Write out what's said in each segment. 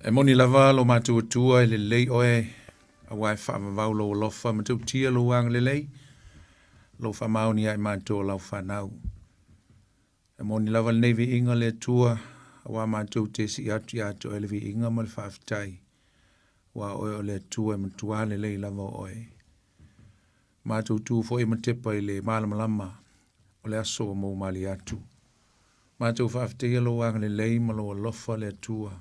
E moni lava lo matou Atua e lelei oe, auā e faavavau lou alofa ma tautia lou agalelei, lou faamaoni ia i matou o lau fanau. E moni lava lenei viiga le Atua, auā matou te sii atu ia te oe le viiga ma le faafetai, auā o oe o le Atua e matuā lelei lava o oe. Matou tu foi ma tepa i le malamalama o le aso ua moumalie atu. Matou faafetaia lou agalelei ma lou alofa le Atua,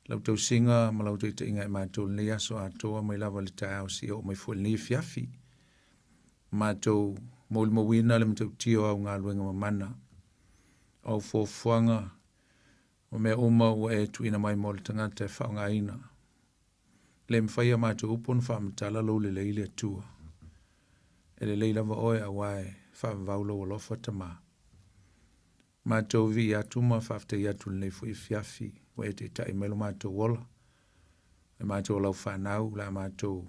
lau tausiga ma lau taitaiga i matou lenei aso atoa mai lava le taeao seia oo mai foi lenei afiafi. Matou molimauina le matautia o au galuega mamana, o au fuafuaga ma mea uma ua e tuuina mai mo le tagata e faaaogaina. Le mafai a matou upu ona faamatala lou lelei le Atua. E lelei lava oe auā e faavavau lou alofa Tamā. Matou vivii atu ma faafetai atu i lenei foi afiafi ua e taitai mai lo matou ola, le matou lau fanau, la matou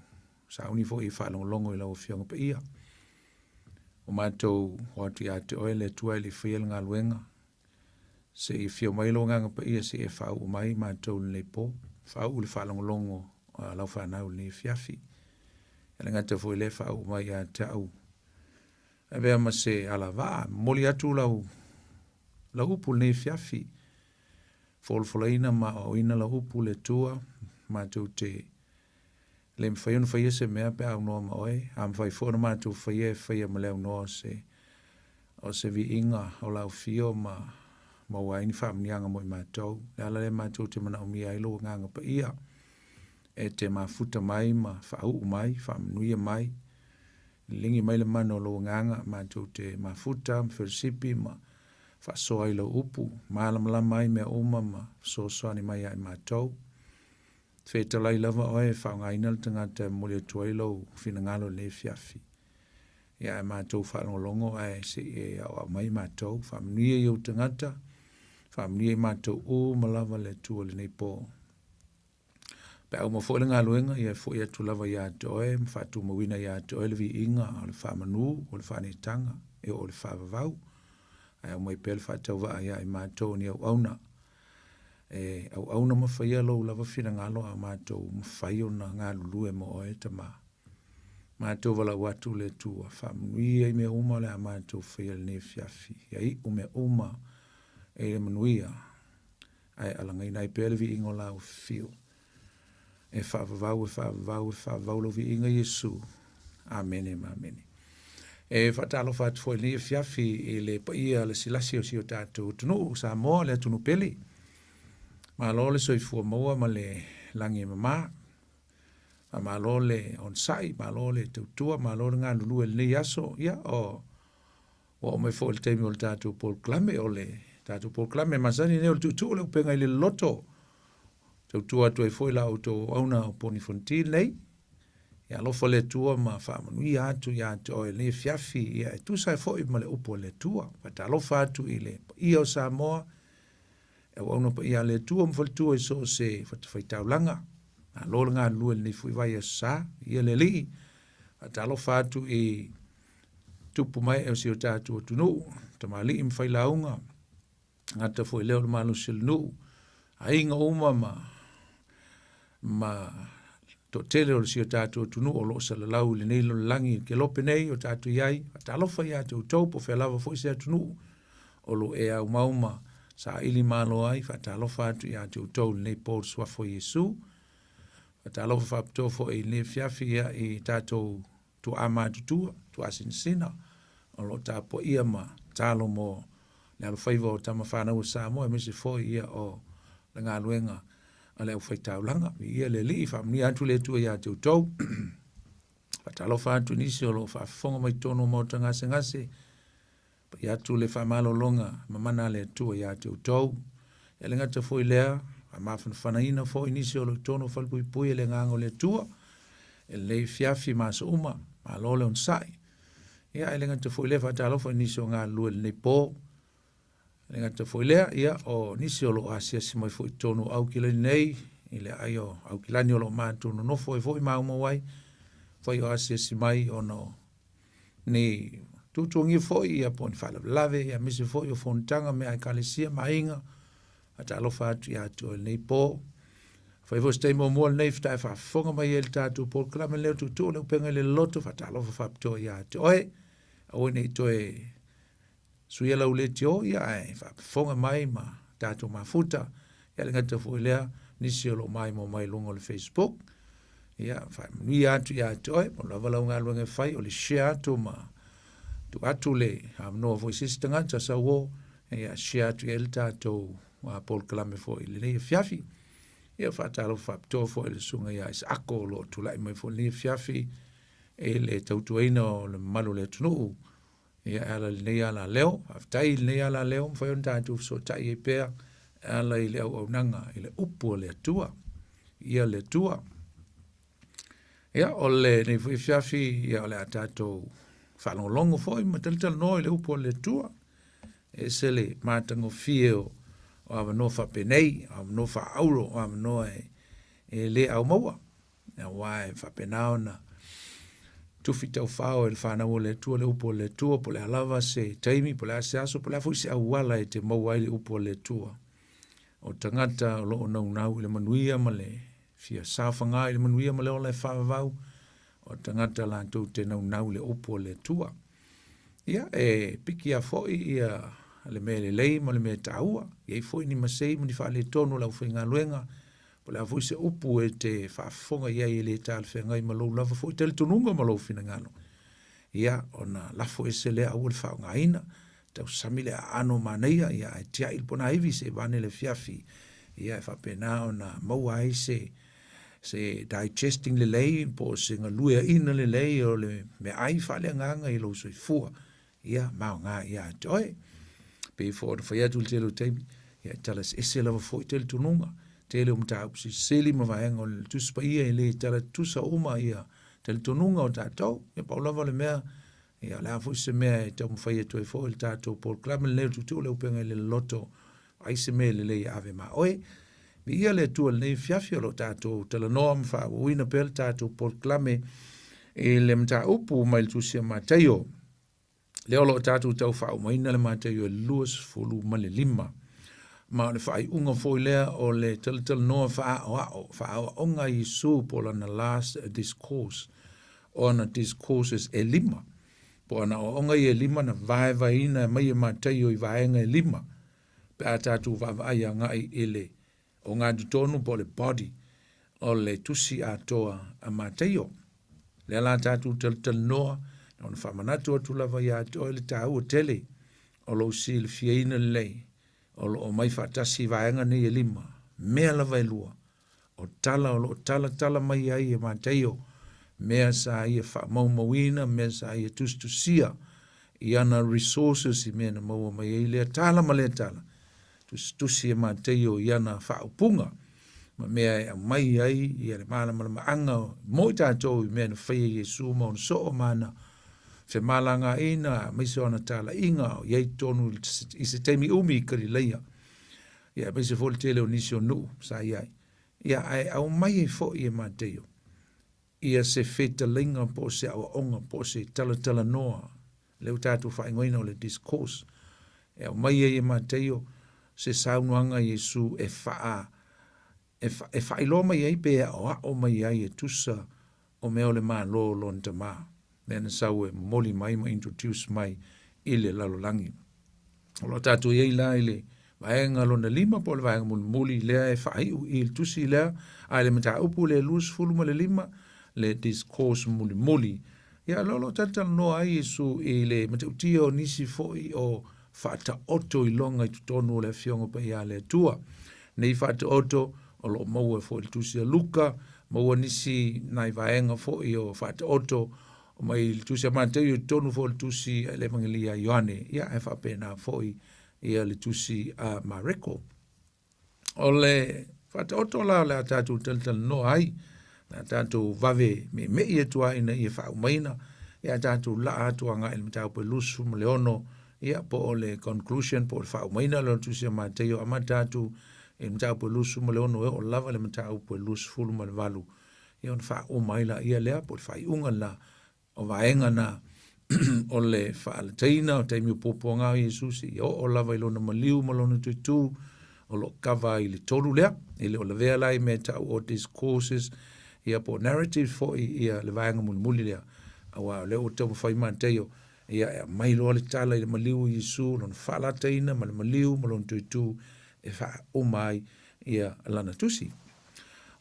sauni foi e faalogologo i lau Afioga Paia. Ua matou o atu ia te oe le Atua e le i faia le galuega, Se i afio mai lou Agaga Paia se i e faauu mai matou i lenei po, faauu le faalogologo a lau fanau i lenei afiafi. E le gata foi lea faauu mai ia te au avea ma se alavaa, momoli atu lau, lau upu i lenei afiafi, folafolaina ma aoaoina lau upu le Atua, matou te le mafai ona faia se mea pe a aunoa ma oe, a mafai foi ona matou faia e faia ma le aunoa o se o se viiga o lau afio ma maua ai ni faamanuiaga mo i matou. Le ala lea matou te manaomia ai lou Agaga Paia e te mafuta mai ma faauu mai, faamanuia mai, liligi mai le mana o lou Agaga matou te mafuta ma felosipi ma faasoa ai lau upu, malamalama ai mea uma ma fesoasoani mai ia i matou. Fetalai lava oe e faaaogaina le tagata e momoli atu ai lou finagalo i lenei afiafi. Ia ae matou faalogologo ae se i e aoao mai matou. Faamanuia i ou tagata, faamanuia i matou uma lava le Atua i lenei po. Pe a uma foi le galuega, ia e foi atu lava ia te oe ma faatumauina ia te oe le viiga o le faamanu, o le faaneetaga, e oo i le faavavau. Ae aumai pea le faatauvaa ia i matou o ni auauna e auauna ma faia lou lava finagalo a matou mafai ona galulue mo oe, Tamā. Matou valaau atu le Atua, faamanuia i mea uma o le a matou faia i lenei afiafi. Ia iu mea uma e i le manuia, ae alagaina ai pea le viiga o lau afio. E faavavau, e faavavau, e faavavau lou viiga Iesu. Amene ma amene. E faatalofa atu foi i lenei afiafi i le paia lasilasi o si o tatou atunuu, Samoa, le atunuu pele. Malo le soifua maua ma le lagi e mama. Faamalo le onosai, malo le tautua, malo le galulue i lenei aso. Ia, o ua oo mai foi i le taimi o le tatou polokalame, o le tatou polokalame masani nei o le tuutuu le upega i le loloto. Tautua atu ai foi la outou auauna o Poni Fonoti nei. Ia alofa le Atua ma faamanuia atu ia te oe lenei afiafi, ia e tusa ai foi ma le upu a le Atua. Faatalofa atu i le paia o Samoa, e auauna paia a le Atua ma faletua i so o se fatafaitaulaga. Malo le galulue i lenei foi vaiaso sa, ia le Alii. Faatalofa atu i tupu mae o si o tatou atunuu, tamalii ma failauga, gata foi lea o le malosi o le nuu, aiga uma ma ma toatele o si o tatou atunuu o lo o salalau i lenei lalolagi i le kelope nei o tatou i ai. Faatalofa ia te outou po o fea lava foi se atunuu o lo o e aumau ma saili malo ai. Faatalofa atu ia te outou i lenei po i le suafa o Iesu. Faatalofa faapitoa foi i lenei afiafi ia i tatou tuaa matutua, tuaa sinasina, o lo o tapuaia ma tatalo mo le alofaiva o tama fanau a Samoa, aemaise foi ia o le galuega a le aufaitaulaga. Viia le Alii, faamanuia atu le Atua ia te outou. Faatalofa atu i nisi o lo o faafofoga mai totonu o maota gasegase, Pai atu le faamalologa mamana a le Atua ia te outou. E le gata foi lea, faamafanafanaina foi nisi o lo o i totonu o falepuipui e le agaga o le Atua, e lenei afiafi ma aso uma, malo le onosai. Ia, e le gata foi lea, faatalofa i nisi o galulue i lenei po. E le gata foi lea, ia, o nisi o lo o asiasi mai foi i totonu o Aukilani nei, i le aai o Aukilani o lo o matou nonofo ai foi ma aumau ai, fai o asiasi mai ona o ni tuatuagia foi ia po o ni faalavelave ia aemaise foi o fonotaga mea a ekalesia ma aiga. Faatalofa atu ia te oe i lenei po. Fai foi se taimi muamua lenei faatoa e faafofoga mai ai i le tatou polokalame lenei o Tuutuu le Upega i le Loto, faatalofa faapitoa ia te oe. Aua ne i toe suia lau leitio, ia ae faafofoga mai ma tatou mafuta. Ia le gata foi lea, nisi o lo o maimoa mai i luga o le Facebook. Ia, faamanuia atu ia te oe, pau lava lau galuega e fai o le share atu ma tuu atu le avanoa foi i se isi tagata sauo, ia share atu i ai le tatou polokalame foi i lenei afiafi. Ia faatalofa faapitoa foi i le susuga ia Isaako o lo o tulai mai foi i lenei afiafi i le tautuaina o le mamalu o le atunuu. Ia e ala i lenei alaleo, faafetai i lenei alaleo, mafai ona tatou fesootai ai pea e ala i le auaunaga i le upu a le Atua. Ia le Atua. Ia, o lenei foi afiafi, ia o le a tatou faalogologo foi ma talatalanoa i le upu a le Atua. E ese le matagofie o avanoa faapenei, o avanoa faaauro, o avanoa e le aumaua. Aua e faapena ona tufi taufao e le fanau o le Atua le upu a le Atua, po o le a lava se taimi, po o le a se aso, po o le a foi se auala e te maua ai le upu a le Atua. O tagata o lo o naunau i le manuia ma le fia saofaga i le manuia ma le ola e faavavau, o tagata latou te naunau i le upu a le Atua. Ia, e piki lava foi ia le mea lelei ma le mea taua. E i ai foi ni masei ma ni faaletonu o le aufaigaluega, po o le a foi se upu e te faafofoga i ai e le talafeagai ma lou lava foi talitonuga ma lou finagalo. Ia, ona lafo ese lea aua le faaaogaina, tausami le aano manaia, ia ae tiai le ponaivi seia vaeane le afiafi, ia e faapena ona maua ai se se digesting lelei po o se galueaina lelei o le meaai faaleagaga i lou soifua, ia ma aoga ia te oe. Pei foi ona fai atu i le tele o taimi, ia e tala eseese lava foi talitonuga, tele o mataupu silisili ma vaega o le Tusi Paia e le tala tutusa uma ia talitonuga o tatou. Ia pau lava le mea, ia o le a foi se mea e taumafai atu ai foi le tatou polokalame lenei o le Tuutuu le Upega i le Loloto, ai se mea lelei e ave ma oe. Viia le Atua i lenei afiafi o lo o tatou talanoa ma faaauauina pea le tatou polokalame i le mataupu mai le Tusi a Mataio. Lea o lo o tatou tau faaaumaina le Mataio e 25. Ma o le faaiuga foi lea o le talatalanoa faaaoao, faaaoaoga a Iesu po o lana last discourse, o ana discourses e lima. Po o ana aoaoga ia e lima na vaevaeina mai e Mataio i vaega e lima pe a tatou vaavaai agai i le ogatotonu po o le body o le tusi atoa a Mataio. Lea la tatou talatalanoa, na ona faamanatu atu lava ia te oe le taua tele o lou silafiaina lelei o lo o omai faatasi i vaega nei e lima, mea lava e lua, o tala o lo o talatala mai ai e Mataio, mea sa ia faamaumauina, mea sa ia tusitusia i ana resources i mea na maua mai ai lea tala ma lea tala, tusitusi e Mataio i ana faaupuga ma mea e aumai ai ia le malamalamaaga mo i tatou i mea na faia e Iesu ma ona soo ma ana femalagaaiga aemaise o ana talaiga o i ai totonu i se taimi umi i Kalilaia. Ia aemaise foi le tele o nisi o nuu sa i ai. Ia ae aumai ai foi e Mataio ia se fetalaiga po o se aoaoga po o se talatalanoa, lea ua tatou faaigoaina o le discourse, e aumai ai e Mataio se saunoaga a Iesu e faa e, fa, e faailoa mai ai pe aoao mai ai e tusa o mea o le Malo o lona Tama, lea na sau e momoli mai ma introduce mai i le lalolagi. O lo o tatou i ai la i le vaega lona lima po o le vaega mulimuli lea e faaiu i le tusi lea, a i le mataupu le 25 le discourse mulimuli. Ia, o lo o talatalanoa ai Iesu i le matautia o nisi foi o faataoto iloga i totonu o le Afioga Paia a le Atua. Nei faataoto o lo o maua foi i le tusi a Luka, maua nisi nai vaega foi o faataoto mai le tusi a Mataio i totonu foi o le tusi a le Evangelia a Ioane, ia ae faapena foi ia le tusi a Mareko. O le faataoto la o le a tatou talatalanoa ai, le a tatou vave meemei atu ai ina ia faaumaina, ia tatou laa atu agai i le mataupu e 26, ia po o le conclusion po o le faaumaina lea o le tusi a Mataio, amata atu i le mataupu e 26 e oo lava i le mataupu e 28, ia ona faauma ai laia lea po o le faaiuga lena o vaega na o le faalataina o taimi o puapuaga o Iesu seia oo lava i lona maliu ma lona toe tu. o lo o kava ai le tolu lea. E le o lavea la i mea e tau o discourses, ia po o narratives foi ia le vaega mulimuli lea, aua o lea ua taumafai Mataio ia e aumai loa le tala i le maliu o Iesu, lona faalataina ma le maliu ma lona toe tu e faauma ai ia lana tusi.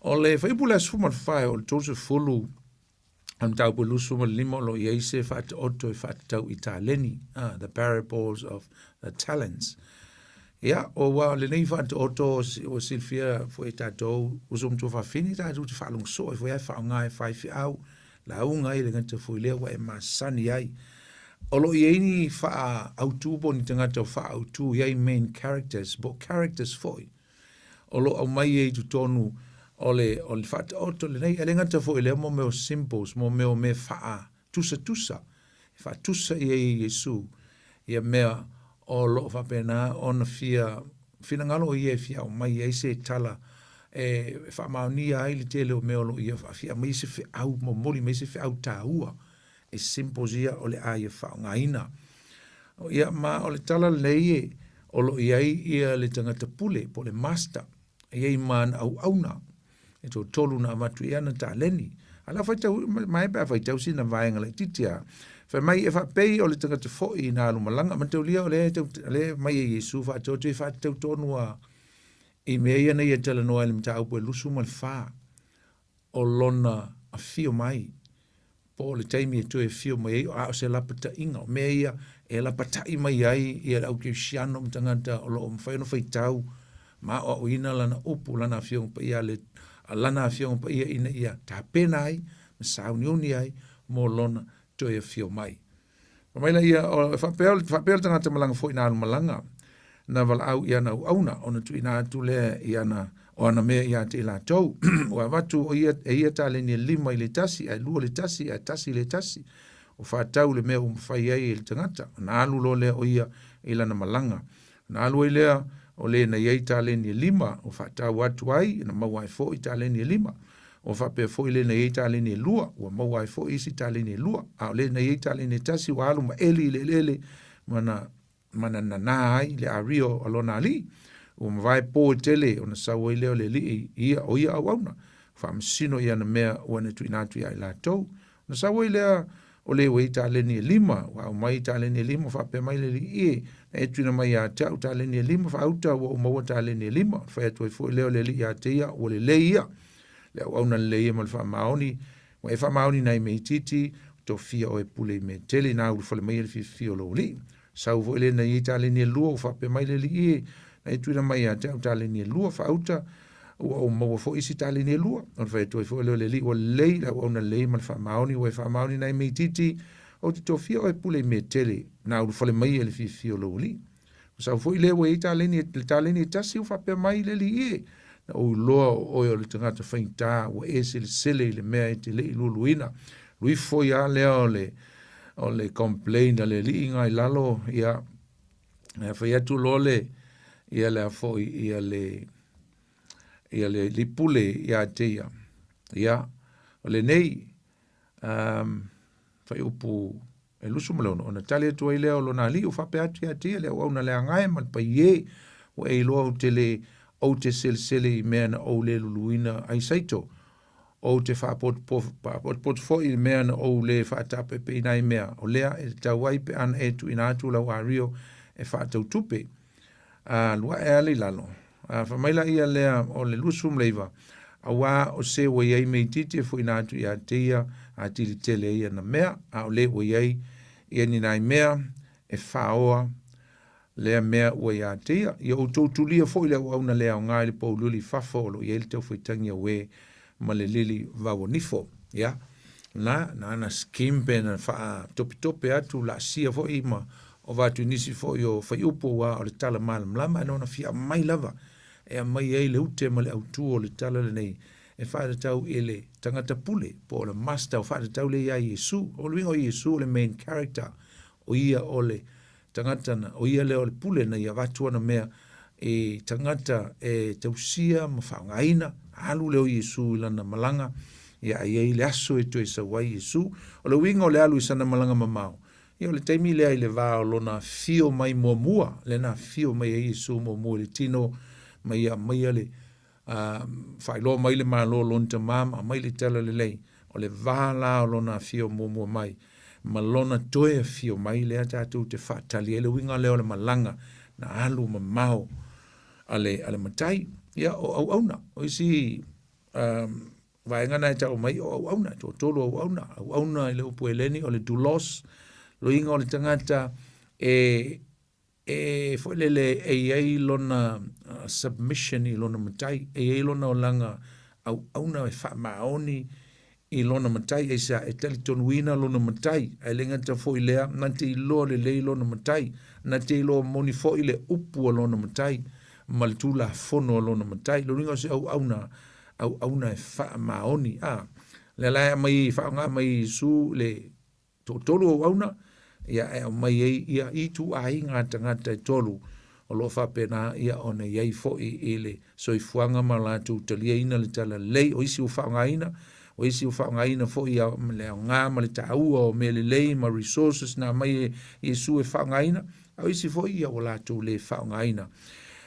O le fuaiupu lea 14 o le 30 o le mataupu e 25 o lo o i ai se faataoto e faatatau i taleni, the parables of the talents. Ia, ua o lenei faataoto ua silafia foi e tatou, uso ma tuafafine, tatou te faalogo soo ai foi ae faaaoga e faifeau, lauga ai le gata foi lea ua e masani ai. O lo o i ai ni faaautu po o ni tagata o faaautu i ai main characters po o characters foi o lo o aumai ai i totonu o le, o le faataoto lenei. E le gata foi i lea mo mea o symbols, mo mea o mea faatusatusa, e faatusa i ai e Iesu ia mea o lo o faapena ona fia finagalo o ia e fia aumai ai se tala e faamaonia ai le tele o mea o lo o ia fia aumai se feau momoli mai se feau taua e symbols ia o le a ia faaaogaina. Ia ma o le tala lenei e o lo o i ai ia le tagata pule po o le master e i ai ma ana auauna e toatolu na avatu i ana taleni. A la faitau mai pe a faitau sina vaega laitiiti a. Fai mai e faapei o le tagata foi na alu malaga mataulia o lea o lea mai e Iesu faatoto e faatatau tonu a i mea ia na ia talanoa i le mataupu e 24 o lona afio mai po o le taimi e toe afio mai ai, a o se lapataiga. O mea ia e lapatai mai ai ia le au kerisiano ma tagata o lo o mafai ona faitau ma aoaoina lana upu, lana Afioga Paia, le, lana Afioga Paia ina ia tapena ai ma sauniuni ai mo lona toe afio mai. Fai mai laia, o, faapea, faapea le tagata malaga foi na alu malaga, na valaau i ana auauna, ona tuuina atu lea i ana, o ana mea ia te i latou. Ua avatu o ia, e ia taleni e lima i le tasi, ae lua le tasi, ae tasi le tasi. O faatatau le mea ua mafai ai e le tagata, ona alu loa lea o ia i lana malaga. Ona alu ai lea o le na i ai taleni e lima, ua faatau atu ai, na maua ai foi taleni e lima. Ua faapea foi le na i ai taleni e lua, ua maua ai foi isi taleni e lua. A o le na i ai taleni e tasi, ua alu ma eli i le eleele, ma na, ma na nanā ai le ario a lona alii. Ua mavae po e tele, ona sau ai lea o le alii i ia, o ia auauna, faamasino i ana mea ua na tuuina atu ia i latou. Ona sau ai lea o le ua i ai taleni e lima, ua aumai taleni e lima, faapea mai le alii, E, na e tuuina mai ia te au taleni e lima, faauta ua ou maua taleni e lima. Ona fai atu ai foi lea o le alii ia te ia, ua lelei ia, le auauna lelei ia ma le faamaoni, ua e faamaoni nai mea itiiti, tofia oe e pule i mea tele, ina ulufale mai le fiafia o lou alii. Sau foi le na i ai taleni e lua, ua faapea mai le alii, E, na e tuuina mai ia te au taleni e lua, faauta, ua ou maua foi isi taleni e lua. Ona fai atu ai foi lea o le alii, ua lelei le auauna lelei ma le faamaoni, ua e faamaoni nai mea itiiti, ou te tofia oe e pule i mea tele, na ulufale mai e le fiafia o lou alii. Ua sau foi le ua i ai taleni, le taleni e tasi, ua faapea mai le alii, E, na ou iloa o oe o le tagata faigata, ua e selesele i le mea e te le i lualuaina. Luifo ia lea o le, o le complain a le alii ina i lalo, ia, e fai atu loa le, ia le a foi, ia le, ia le lipule ia te ia. Ia, o lenei, um, fuaiupu e 26, ona tali atu ai lea o lona alii, ua faapea atu ia te ia le auauna leaga e ma le paiē, ua e iloa ou te le, ou te selesele i mea na ou le luluina ai saito, ou te faapotopoto foi i le mea na ou le faatapepeina ai mea, o lea e tatau ai pe ana e tuuina atu lau ario e faatau tupe. A alu ae ala i lalo. A fai mai laia lea o le 29, auā o se ua i ai mea itiiti e foina atu ia te ia, atili tele ai ana mea, a o le ua i ai ia ni nai mea e fāoa lea mea ua ia te ia. Ia outou tulia foi le auauna le aoga i le pouliuli i fafo o lo o i ai le taufaitagi auē ma le lili vauanifo. Ia, na, na ana scheme pe na faatopetope atu laasia foi ma ova atu i nisi foi o faiupu aua o le tala malamalama ae na ona fia aumai lava e aumai ai le ute ma le autū o le tala lenei e faatatau i le tagata pule po o le master o faatatau lea ia Iesu. O le uiga o Iesu o le main character, o ia o le tagata na, o ia lea o le pule na ia avatu ana mea i tagata e tausia ma faaaogaina, alu lea o Iesu i lana malaga, ia a i ai le aso e toe sau ai Iesu. O le uiga o le alu i sana malaga mamao, ia o le taimi lea i le va o lona afio mai muamua, lea na afio mai ai Iesu muamua i le tino, Ma ia aumaia le faailoa mai le Malo o lona Tama ma aumai le talalelei, o le va la o lona afio muamua mai ma lona toe afio mai lea tatou te faatali ai le uiga lea o le malaga na alu mamao a le, a le matai. Ia, o auauna, o isi vaega na e tau mai o auauna, toatolu auauna, auauna i le upu Heleni o le doulos, loiga o le tagata e e foi lele e i ai lona submission i lona matai, e i ai lona olaga auauna e faamaoni i lona matai, aisea? E talitonuina lona matai, ae le gata foi i lea, na te iloa lelei lona matai, na te iloa moni foi le upu a lona matai ma le tulafono a lona matai. Lona uiga o se auauna, auauna e faamaoni. A, lea la e aumai, faaaoga mai e Iesu le toatolu auauna, ia e aumai ai ia ituaiga tagata e tolu o lo o faapena ia ona i ai foi i le soifuaga ma latou taliaina le talalelei. O isi ua faaaogaina, o isi ua faaaogaina foi ia le aoga ma le taua o mea lelei ma resources na aumai e Iesu e faaaogaina, a o isi foi ia ua latou le faaaogaina.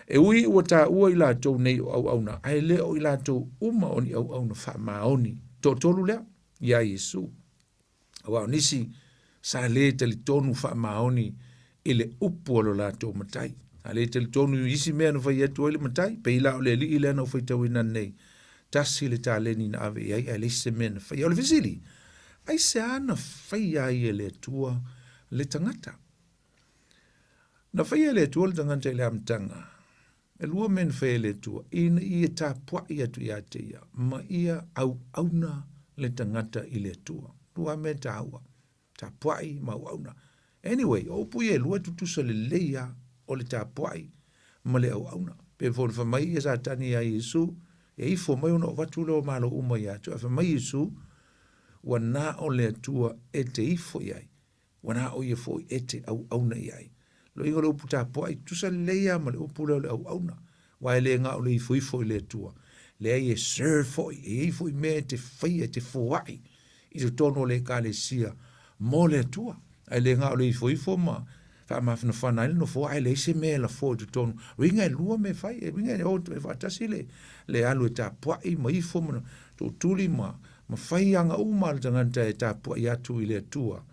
E ui ua taua i latou nei o auauna, ae le o i latou uma o ni auauna faamaoni. Toatolu lea, iā Iesu. Aua o nisi sa le talitonu faamaoni i le upu a lo latou matai. Sa le talitonu i isi mea na fai atu ai le matai, pei la o le alii lea na ou faitauina nei, tasi le taleni na ave i ai ae leai se mea na faia. O le fesili, aisea na faia ai e le Atua le tagata? Na faia e le Atua le tagata i le amataga, E lua mea na faia e le Atua, ina ia tapuai atu ia te ia, ma ia auauna le tagata i le Atua. Lua mea taua, tapuai ma auauna. Anyway, o upu ia e lua e tutusa lelei lava, o le tapuai ma le auauna. Pei foi ona fai mai ia Satani ia Iesu, e ifo mai ona ou avatu lea o malo uma ia te oe. Fai mai Iesu, ua na o le Atua e te ifo i ai, Ua na o ia foi e te auauna i ai. Loiga o le upu tapuai, tusa lelei lava ma le upu lea o le auauna, aua e le na o le ifoifo i le Atua. Leai e serve foi, e i ai foi mea e te faia, e te foai i totonu o le Ekalesia mo le Atua. Ae le na o le ifoifo ma faamafanafana ai le nofoa, ae leai se mea e lafo i totonu. Uiga e lua mea e fai, e uiga e o e faatasi le, le alu e tapuai ma ifo ma tootuli ma ma fai aga uma a le tagata e tapuai atu i le Atua,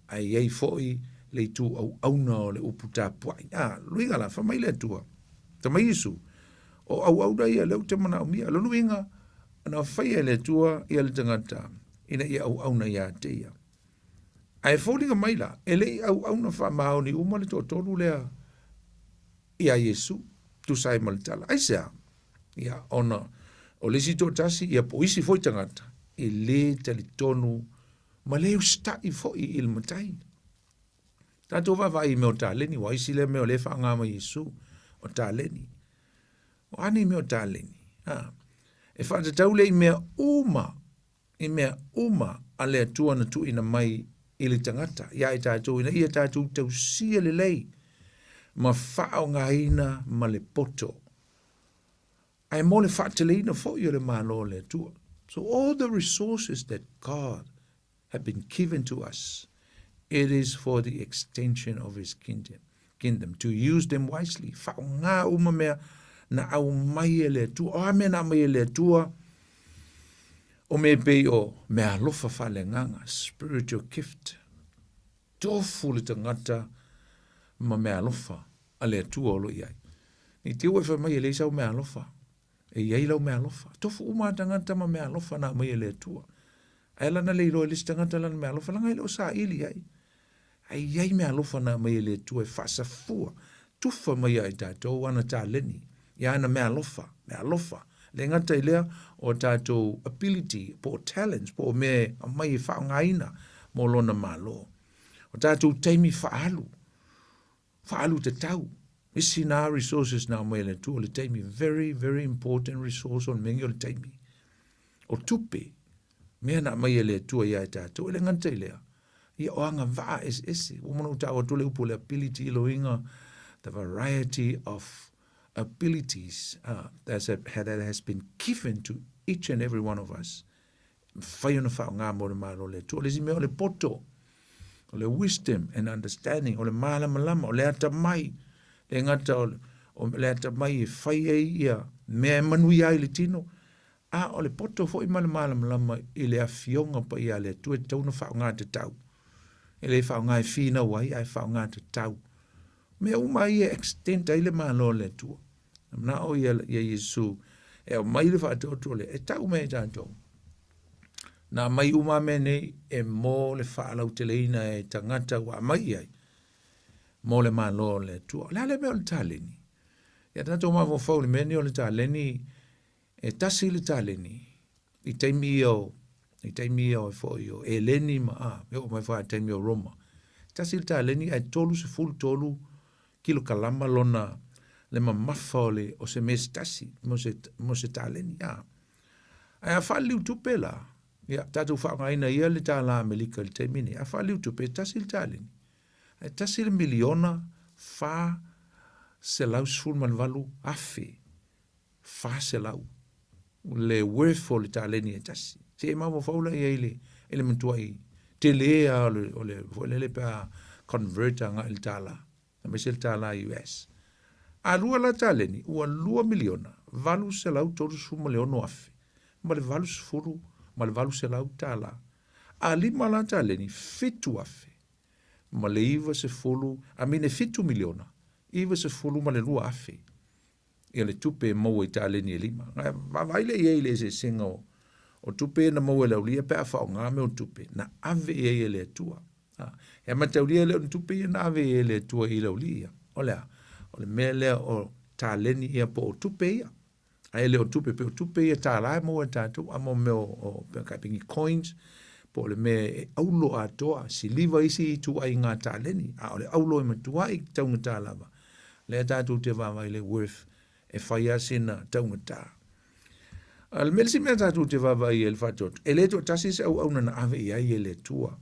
ae i ai foi le itu auauna o le upu tapuai. A, luiga la, fai mai le Atua, fai mai Iesu, o auauna ia lea ou te manaomia. Lona uiga, na faia e le Atua ia le tagata ina ia auauna ia te ia. Ae foliga mai la, e le i auauna faamaoni uma le toatolu lea iā Iesu, tusa ai ma le tala. Aisea? Ia, ona o le isi toatasi, ia po o isi foi tagata, e lē talitonu ma lē usitai foi i le matai. Tatou vaavaai i mea o taleni, aua o isi lea mea o lea e faaaoga mai e Iesu, o taleni. O a nei mea o taleni? A, e faatatau lea i mea uma i mea uma a le Atua na tuuina mai i le tagata iā i tatou ina ia tatou tausia lelei ma faaaogaina ma le poto, ae mo le faateleina foi o le Malo o le Atua. So all the resources that God have been given to us, it is for the extension of his kingdom. Kingdom, to use them wisely. Faaaoga uma mea na aumai e le Atua. O a mea na aumai e le Atua? O mea e pei o meaalofa faaleagaga, spiritual gift. Tofu le tagata ma meaalofa a le Atua o lo o i ai. Nei te ua e fai mai e leai sau meaalofa. E i ai lau meaalofa. Tofu uma a tagata ma meaalofa na aumai e le Atua. Ae lana le iloa e le isi tagata lana meaalofa, leaga e le o saili i ai. Ae i ai meaalofa na aumai e le Atua e faasafua, tufa mai ia i tatou ana taleni, i ana meaalofa, meaalofa. Le gata i lea, o tatou ability, po o talents, po o mea e aumai e faaaogaina mo lona Malo. O tatou taimi faaalu, faaalu tatau. Isi na resources na aumai e le Atua, o le taimi, very, very important resource o le mea o le taimi. O tupe, mea na aumai e le Atua ia i tatou, e le gata i lea, ia o agavaa eseese. Ua uma ona ou taua atu le upu o le ability i loiga, the variety of abilities that has been given to each and every one of us. Mafai ona faaaoga mo le Malo o le Atua. O le isi mea o le poto, o le wisdom and understanding, o le malamalama, o le atamai, le gata o le, O le atamai e fai ai ia mea e manuia ai le tino, a o le poto foi ma le malamalama i le Afioga Paia a le Atua e tatau ona faaaoga tatau. E le faaaoga e finau ai, ae faaaoga tatau. Mea uma ia e extend ai le Malo o le Atua. Na manao ia, ia Iesu e aumai le faatoatoa lea, e tau mai e tatou. Na aumai uma mea nei e mo le faalauteleina e tagata ua aumai i ai mo le Malo o le Atua. O le a le mea o le taleni? Ia tatou mafaufau i le mea nei o le taleni, e tasi le taleni i taimi ia o i taimi ia o foi o Eleni ma a, e oo mai foi i taimi o Roma. E tasi le taleni ae 33 kilokalama lona le mamafa o le o se mea se tasi mo se mo se taleni a. Ae a faaliliu tupe la, ia tatou faaaogaina ia le tālā Amerika i le taimi nei, a faaliliu tupe e tasi le taleni, ae tasi le miliona 418,000 400 le worth o le taleni e tasi. Se i mafaufau la i ai le, i le matuai tele lava o le, o le foi lele pe a convert agai i le tālā, aemaise le tālā US. A lua la taleni, ua lua miliona, 836 afe, ma le 80 ma le 800 tālā. A lima la taleni, 7 afe, ma le 90, a mine 7 miliona, 92 afe ia le tupe e maua i taleni e lima. Vaavaai lea i ai i le eseesega o, o tupe na maua e le aulia pe a faaaoga mea o tupe na ave i ai e le Atua. E mataulia le o ni tupe ia na ave i ai e le Atua i le aulia ia. O le a? O le mea lea o taleni ia po o tupe ia. Ae le o tupe, pe o tupe ia tālā e maua e tātou, a mo mea o, o pe kai pengi coins, po o le mea e aulo atoa, siliva isi ituaiga taleni, a o le aulo e matuai taugata lava. Lea tātou te vaavaai le worth e fai lava sina taugata. A le mea le isi mea tātou te vaavaai ai le faatoatoa, e le toatasi se auauna na ave i ai e le Atua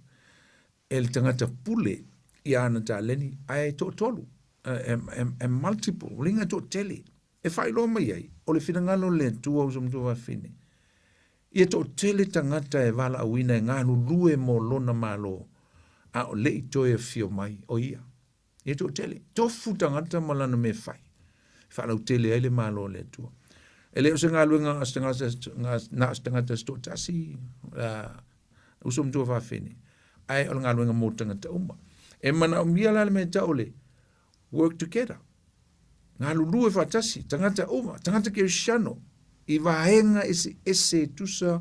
e le tagata pule i ana taleni, ae toatolu, e, e, e multiple, uliga toatele. E faailoa mai ai, o le finagalo o le Atua uso matua fafine, ia toatele tagata e valaauina e galulue mo lona Malo, a o le i toe afio mai o ia. Ia toatele, tofu tagata ma lana mea fai, e faalautele ai le Malo o le Atua. E le o se galuega a se tagata, na o se tagata se toatasi, uh, uso matua fafine, ae o le galuega mo tagata uma. E manaomia la le mea tau o le work together. Galulue faatasi, tagata uma, tagata kerisiano, i vaega eseese e tusa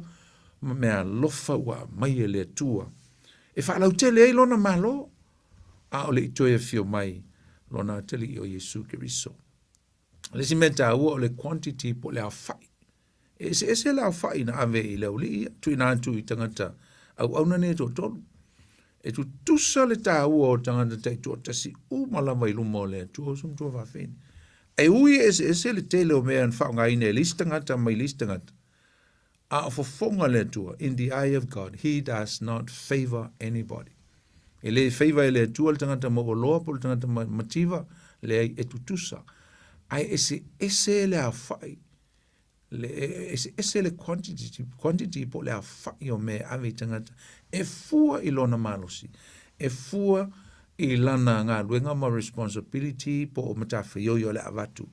ma meaalofa ua aumai e le Atua e faalautele ai lona Malo, a o le i toe afio mai lona Atalii o Iesu Keriso. O le isi mea taua o le quantity po o le aofai. E eseese le aofai na ave i le aualii ia, tuuina atu i tagata auauna nei e toatolu. E tutusa le taua o tagata taitoatasi uma lava i luma o le Atua uso matua faafeina. E ui e eseese le tele o mea na faaaogaina e le isi tagata mai le isi tagata, a o fofoga le Atua, in the eye of God, he does not favor anybody. E le favor e le Atua le tagata mauoloa po o le tagata mativa, leai, e tutusa. Ae eseese le aofai le eseese le quantity, quantity po o le aofai o mea e ave i tagata e fua i lona malosi, e fua i lana galuega ma responsibility po o matafaioi o le avatu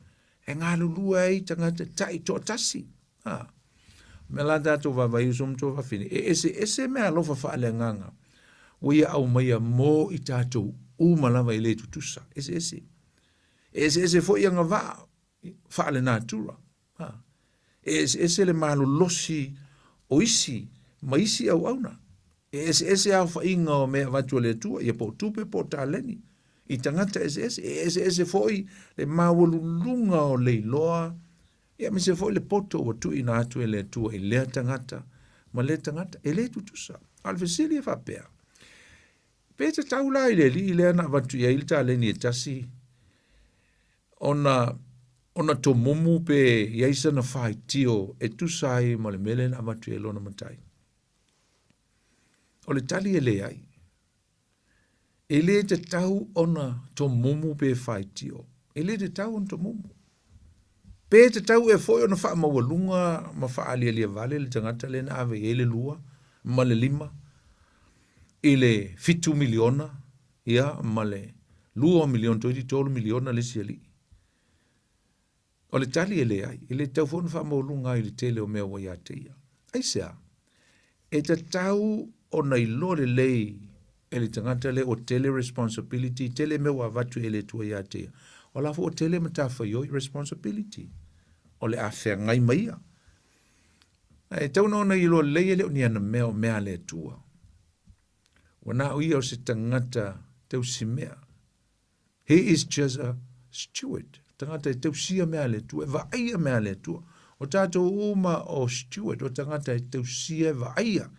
e galulue ai tagata taitoatasi. Ha. Mea la tātou vaavaai uso ma tuafafine, e eseese meaalofa faaleagaga ua ia aumaia mo i tātou uma lava e le tutusa. Eseese. E eseese foi agavaa faalenatura. Ha. E eseese le malolosi o isi ma isi auauna. E eseese aofaiga o mea avatu e le Atua, ia po o tupe po o taleni, i tagata eseese. E eseese foi le maualuluga o le iloa, ia aemaise foi le poto ua tuuina atu e le Atua i lea tagata ma lea tagata. E le tutusa. A o le fesili e faapea, pe tatau la i le alii lea na avatu i ai le taleni e tasi ona ona tomumu pe i ai sana faitio e tusa ai ma le mea lea na avatu i ai lona matai? O le tali e leai. E le tatau ona tomumu pe faitio. E le tatau ona tomumu. Pe tatau ea foi ona faamaualuga ma faaalialia vale le tagata lea na ave i ai le lua ma le lima i le 7 miliona ia ma le 2 miliona, toeitiiti 3 miliona le isi alii. O le tali e leai, e le tatau foi ona faamaualuga ai i le tele o mea ua ia te ia. Aisea? E tatau ona iloa lelei e le tagata lea ua tele responsibility, tele mea ua avatu e le Atua ia te ia. O la foi ua tele matafaioi, responsibility, o le a feagai ma ia. Ae tatau ona ona iloa lelei e le o ni ana mea o mea a le Atua. Ua na o ia o se tagata tausimea. He is just a steward. Tagata e tausia mea a le Atua, e vaaia mea a le Atua. O tātou uma o steward, o tagata e tausia e vaaia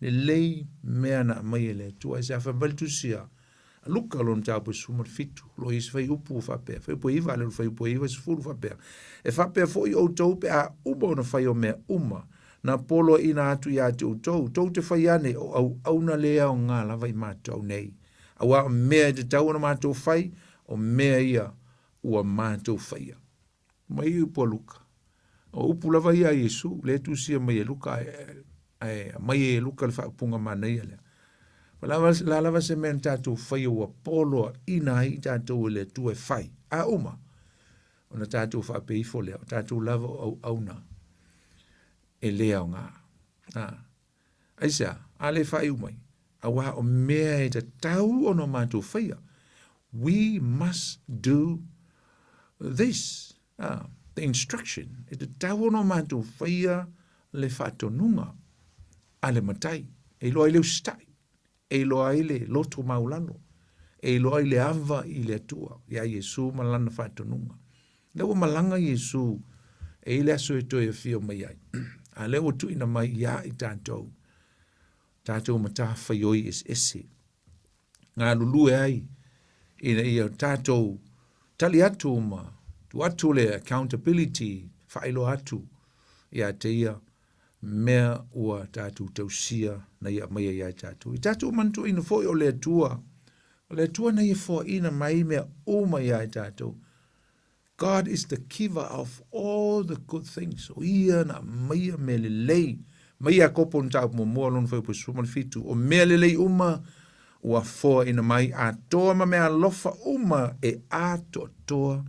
lelei mea na aumai e le Atua. E se a fai mai le tusi a Luka lona mataupu e 17, o lo o i ai se fuaiupu ua faapea, fuaiupu e 9 a le o le fuaiupu e 90 faapea. E faapea foi outou pe a uma ona fai o mea uma, na poloaiina atu ia te outou, tou te fai ane o auauna le aoga lava i matou nei. Aua o mea e tatau ona matou fai, o mea ia ua matou faia. Mai upu a Luka. O upu lava ia a Iesu, lea e tusia mai e Luka, ae aumai e Luka le faaupuga manaia lea. O la lava se mea na tatou faia ua poloaiina ai i tatou e le Atua e fai, a uma, ona tatou faapea ifo lea, o tatou lava o auauna e le aoga. Aisea? A le faaiu mai, aua o mea e tatau ona matou faia. We must do this. The instruction. E tatau ona matou faia le faatonuga a le matai. E iloa ai le usitai. E iloa ai le loto maulalo. E iloa ai le ava i le Atua, iā Iesu ma lana faatonuga. Lea ua malaga Iesu e i le aso e toe afio mai ai. A lea ua tuuina mai iā i tatou, tatou matafaioi eseese, galulue ai ina ia tatou tali atu ma tuu atu le accountability, faailoa atu ia te ia mea ua tatou tausia na ia aumaia ia i tatou. I tatou manatuaina foi o le Atua, o le Atua na ia foaina mai mea uma ia i tatou. God is the giver of all the good things. O ia na aumaia mea lelei. Mai Iakopo mataupu muamua lona fuaiupu 17, o mea lelei uma ua foaina mai atoa ma mea alofa uma e atoatoa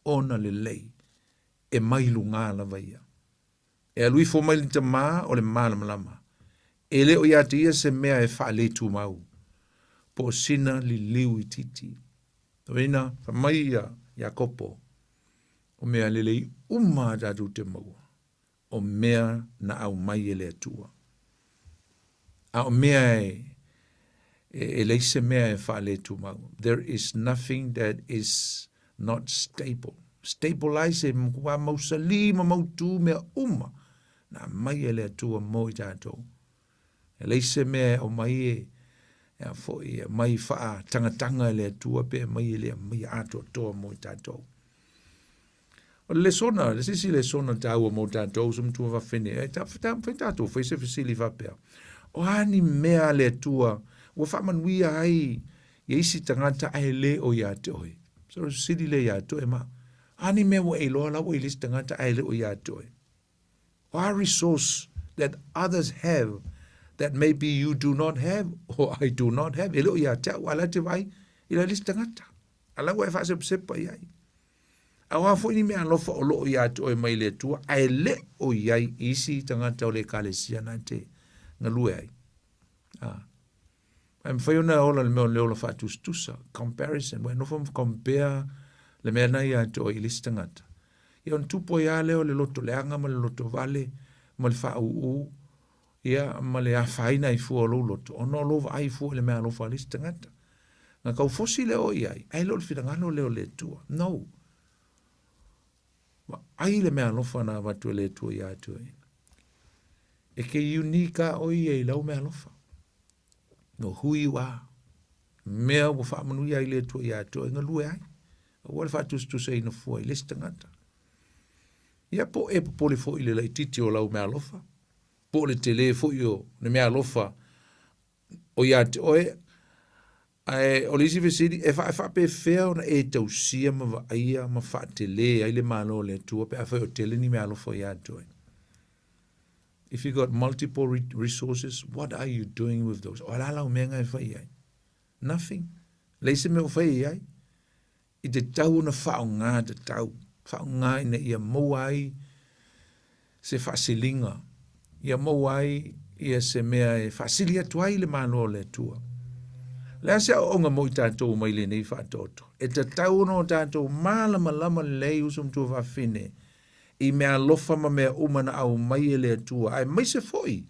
ona lelei. E mai lugā lava ia. E alu ifo mai le Tama o le malamalama. E le o ia te ia se mea e faaletumau, po o sina liliu itiiti. Lona uiga, fai mai ia Iakopo, o mea lelei uma a tatou te maua, o mea na aumai e le Atua. A o mea e, e, e leai se mea e faaletumau. There is nothing that is not stable. Stabilize e matua mausali ma mautū mea uma na aumai e le Atua mo i tatou. E leai se mea e aumai e, e a foi, e aumai faatangatanga e le Atua pe aumai e le aumaia atoatoa mo i tatou. O le lesona, le se isi lesona taua mo tatou, se matua fafine, e ta, ta, fai tatou, fai se fesili faapea. O a ni mea a le Atua ua faamanuia ai ia isi tagata ae le o ia te oe? So, o le fesili lea ia te oe ma. A ni mea ua e iloa la ua i le isi tagata ae le o ia te oe? O a resource that others have that maybe you do not have or I do not have? E le o ia te au, a la te vaai i la le isi tagata. A la ua e faasepasepa i ai. A o a foi ni mea alofa o lo o ia te oe mai le Atua, ae le o i ai i isi tagata o le Ekalesia na te galue ai. A. Ae mafai ona ola le mea o le ola faatusatusa, comparison, ua e nofo ma compare le mea na ia te oe i le isi tagata. Ia ona tupu ai lava lea o le loto leaga ma le loto vale ma le faaūū, ia, ma le afaina ai fua o lou loto, ona o lou vaai fua i le mea alofa a le isi tagata. Na tau fosi lea oe i ai, ae le o le finagalo lea o le Atua. No. Vaai le mea alofa na avatu e le Atua ia te oe. E ke unique a oe ia i lau mea alofa. No who you are. Mea ua faamanuia ai le Atua ia te oe, galue ai. Aua le faatusatusaina fua i le isi tagata. Ia po o e popole foi i le laitiiti o lau mea alofa, po o le tele foi o le mea alofa o ia te oe, ae o le isi fesili, e faapefea ona e tausia ma vaaia ma faatele ai le Malo o le Atua pe afai o tele ni mea alofa ia te oe? If you got multiple resources, what are you doing with those? O a lau mea e fai ai? Nothing. Leai se mea o fai ai. I te tau ona faaaoga tatau. Faaaoga ina ia maua ai se faasiliga, ia maua ai ia se mea e faasili atu ai le Malo o le Atua. O le a se aoaoga mo i tatou mai lenei faatoto? E tatau ona o tatou malamalama lelei uso ma tuafafine i mea alofa ma mea uma na aumai e le Atua, aemaise foi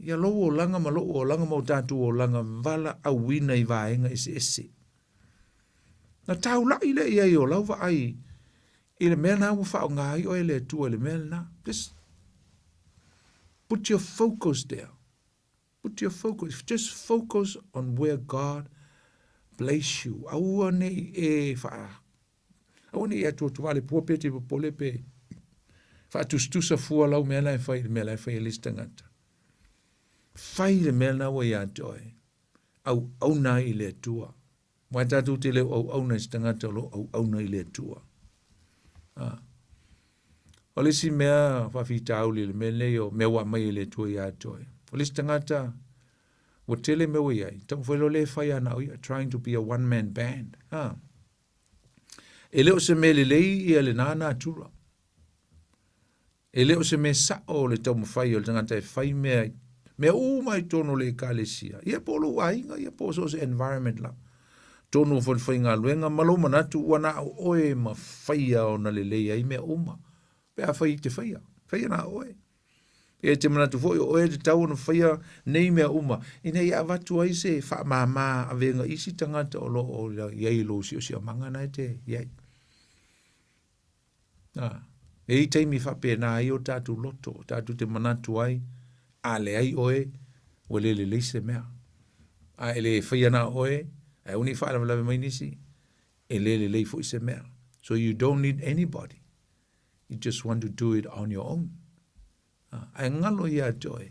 ia lou olaga ma lou olaga ma o tatou olaga valaauina i vaega eseese. Na taulai lea i ai o lau vaai i le mea lena ua faaaoga ai oe e le Atua i le mea lena. Just put your focus there. Put your focus, just focus on where God place you. Aua ne i e wha, aua ne i atuatua le pua pe te popole pe whaatusatusa fua lau mea la e whai, le mea la e whai e le isi tagata. Fai le mea lena ua ia te oe. Auauna ai i le Atua. Aua tatou te le o auauna i se tagata o lo o auauna i le Atua. A. O le isi mea faafitauli le mea lenei o mea ua aumai e le Atua ia te oe. O le isi tagata ua tele mea ua i ai, taumafai loa lea e fai lava na o ia, trying to be a one man band. A. E le o se mea lelei ia lena natura. E le o se mea sa'o le taumafai o le tagata e fai mea, mea uma i totonu o le Ekalesia, ia po o lou aiga, ia po o so o se environment lava, totonu o falefaigaluega ma lou manatu ua na o oe e mafaia ona lelei ai mea uma, pe afai e te faia, faia na o oe. Ia e te manatu foi o oe e tatau ona faia nei mea uma, ina ia avatu ai se faamāmā avega i isi tagata o lo o i ai i lou siosiomaga na e te i ai. Nā, e i ai taimi e faapena ai o tatou loto, tatou te manatu ai, a leai oe, ua le lelei se mea. A e le faia na o oe, ae aua ne i faalavelave mai nisi, e le lelei foi se mea. So you don't need anybody. You just want to do it on your own. Ae galo ia te oe.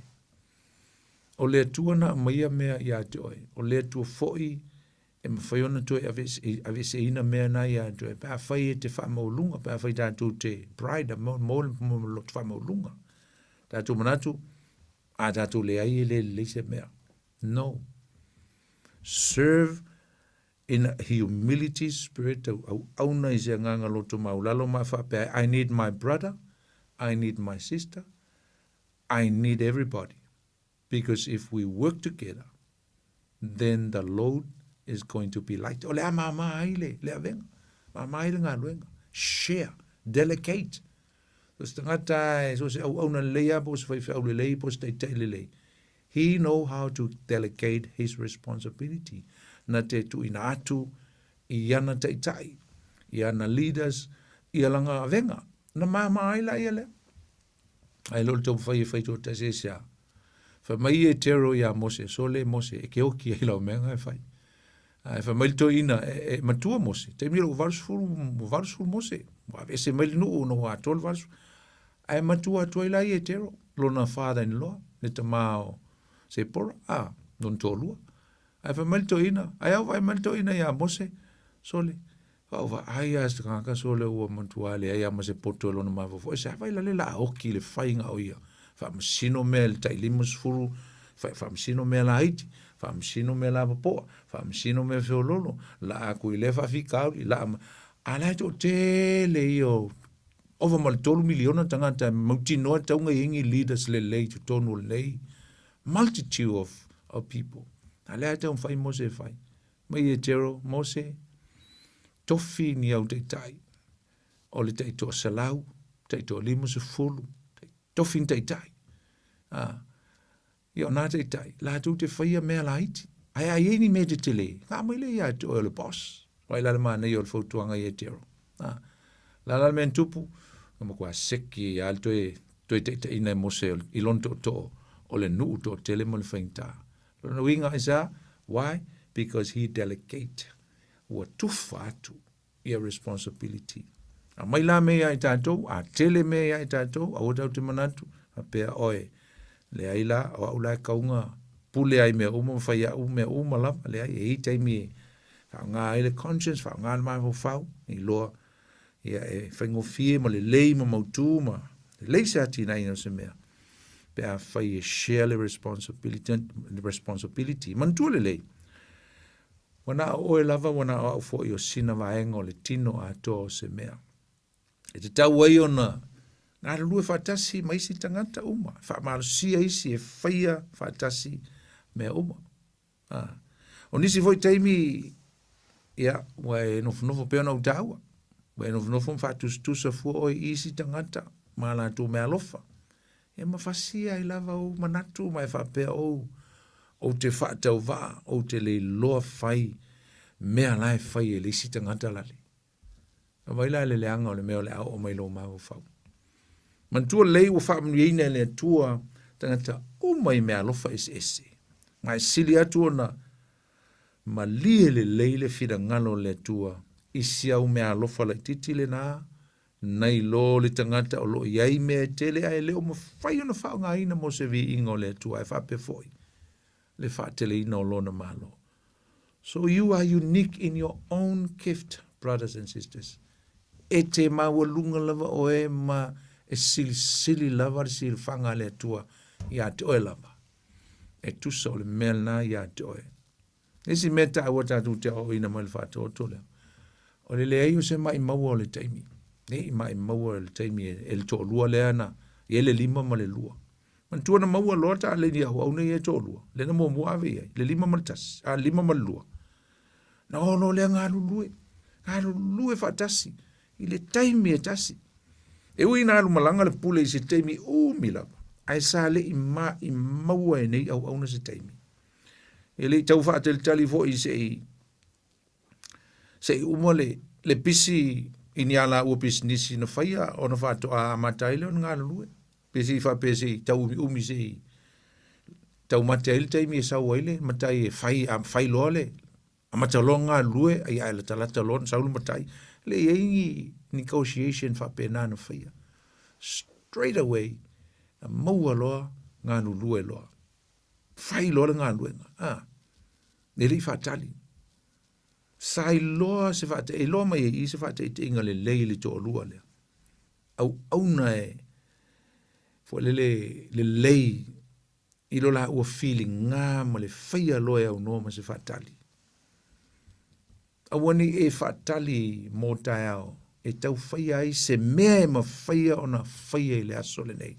O le Atua na aumaia mea ia te oe. O le Atua foi e mafai ona toe aveeseina mea na ia te oe. Pe afai e te faamaualuga, pe afai tatou te pride, mo le faamaualuga. Tatou manatu, a tatou leai e le lelei se mea. No. Serve in a humility spirit, auauna i se agaga loto maulalo ma faapea ai, I need my brother, I need my sister, I need everybody. Because if we work together, then the load is going to be light. O le a māmā ai le, le avega, māmā ai le galuega. Share, delegate. So se tagata e, so se auauna lelei lava, po o se faifeau lelei, po o se taitai lelei. He know how to delegate his responsibility, na te tuuina atu i ana taitai, i ana leaders, i lana avega. Na māmā ai la ia lea. Ae le o le taumafai e fai toatasi e se a. Fai mai Ietero iā Mose, Sole Mose, e ke oki ai lau mea e fai. Ae fai mai le toeaina, e, e matua Mose, taimi lou 80, 80 Mose, ua aveese mai le nuu ona ua atoa le 80. Ae matua atu ai la Ietero, lona father in law, le tama o Sepora, a, lona toalua. Ae fai mai le toeaina, ae au vaai mai le toeaina iā Mose, Sole, Ua vaai lava se tagata sole ua matua leai lava ma se poto i lona mafaufau. E se afai la le la oki i le faiga o ia. Faamasino mea i le tai 50, faamasino mea laiti, faamasino mea lapopoa, faamasino mea feololo, laa atu i lea faafitauli, laa ma... A la e toatele ia o ova ma le 3 miliona tagata e mautinoa e tatau ona i ai ni leaders lelei i totonu o lenei multitude of people. A lea e taumafai Mose e fai. Mai Ietero, Mose, tofi ni au taitai, o le taitoa selau, taitoa 50, tofi ni taitai. A, ia o nā taitai, latou te whaia mea laiti. Ae a i ai ni mea tetele, ngā mai le ia te oe o le boss. Wai la le manaia o le fautuaga i Ietero. A, la la le mea na tupu, na matua seki ai le toe, toe taitaiina e Mose i lona tootoo o le nuu toatele ma le faigata. Lona uiga aisea? Why? Because he delegate. Ua tufa atu ia responsibility. Aumai la mea ia i tatou, a tele mea ia i tatou, aua tatou te manatu, faapea oe, leai la, o au la e kauga pule ai mea uma ma fai au mea uma lava, leai, e i ai taimi e faaaoga ai le conscience, faaaoga le mafaufau, iloa ia e faigofie ma lelei ma mautu ma lelei se atinaeina o se mea pe afai e share le responsibility, le responsibility. Manatua lelei, ua na o oe lava, ua na o au foi o sina vaega o le tino atoa o se mea. E tatau ai ona galulue faatasi ma isi tagata uma, e faamalosia isi e faia faatasi mea uma. A. O nisi foi taimi, ia, ua e nofonofo pea ona ou taua, ua e nofonofo ma faatusatusa fua oe i isi tagata ma a latou meaalofa. Ia ma fasia ai lava ou manatu ma e faapea ou, ou te faatauvaa, ou te le iloa fai mea la e fai e le isi tagata lale. Vaai la i le leaga o le mea o le a oo mai i lou mafaufau. Manatua lelei ua faamanuiaina e le Atua tagata uma i meaalofa eseese, ma e sili atu ona malie lelei le finagalo o le Atua i si au meaalofa laitiiti lena nai lo le tagata o lo o i ai mea e tele ae le o mafai ona faaaogaina mo se viiga o le Atua ae faapea foi le faateleina o Lona Malo. So you are unique in your own gift, brothers and sisters. E te maualuga lava oe ma e silisili lava le silafaga a le Atua ia te oe lava. E tusa o le mea lena ia te oe. Le isi mea taua tatou te aoaoina mai le faatoto lea, o le leai o se maʻi maua o le taimi. Ne i maʻi maua le taimi e le toalua lea na i ai le 5 ma le 2. Manatua na maua loa taleni auauna ia e toalua, lea na muamua ave i ai, le 5 ma le 1, a le 5 ma le 2. Na o loa lea galulue, galulue faatasi i le taimi e tasi. E ui ina alu malaga le pule i se taimi umi lava, ae sa le i maʻi maua e nei auauna se taimi. E le i tau faatalitali foi se i se i uma le, le pisi i ni a laua pisinisi na faia ona faatoa amata ai lea ona galulue. Pe se i faapea se i tauumiumi se i taumate ai le taimi e sau ai le matai e fai, a fai loa le amata loa ona galulue, ia ae latalata loa ona sau le matai. E le i ai ni negotiation faapena na faia. Straight away, na maua loa galulue loa. Fai loa le galuega. A, e le i faatali. Sa iloa se faata, e iloa mai ai i se faataitaiga lelei i le toalua lea. Auauna e foi lele lelei i lo laua filiga ma le faia loa e aunoa ma se faatali. Aua ne i e faatali mo taeao e tau faia ai se mea e mafaia ona faia i le aso lenei.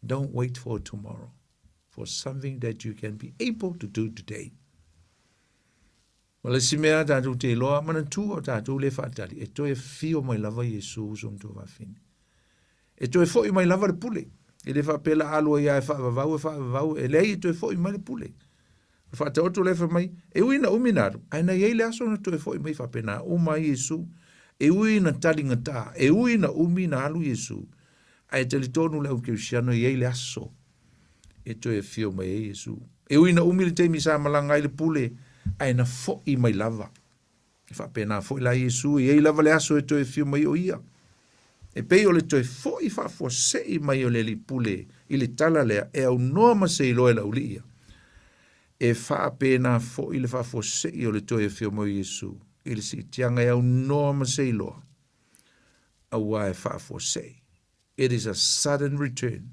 Don't wait for tomorrow for something that you can be able to do today. Ma le isi mea tatou te iloa, manatua o tatou le faatali, e toe afio mai lava Iesu uso ma tuafafine. E toe foi mai lava le pule. E le faapea la alu ai lava e faavavau, e faavavau, e leai e toe foi mai le pule. O le faataoto lea fai mai, e ui ina umi na alu, ae na i ai le aso na toe foi mai faapena uma ai Iesu. E ui ina taligata, e ui ina umi na alu Iesu, ae talitonu le au kerisiano e i ai le aso e toe afio mai ai Iesu. E ui ina umi le taimi sa malaga ai le pule, ae na foi mai lava. E faapena foi la Iesu, e i ai lava le aso e toe afio mai o ia. E pei o le toe foi faafuasei mai o le alii pule i le tala lea e aunoa ma se iloa e le aualii ia. E faapena foi le faafuasei o le toe afio mai o Iesu i le siitiaga e aunoa ma se iloa, aua e faafuasei. It is a sudden return.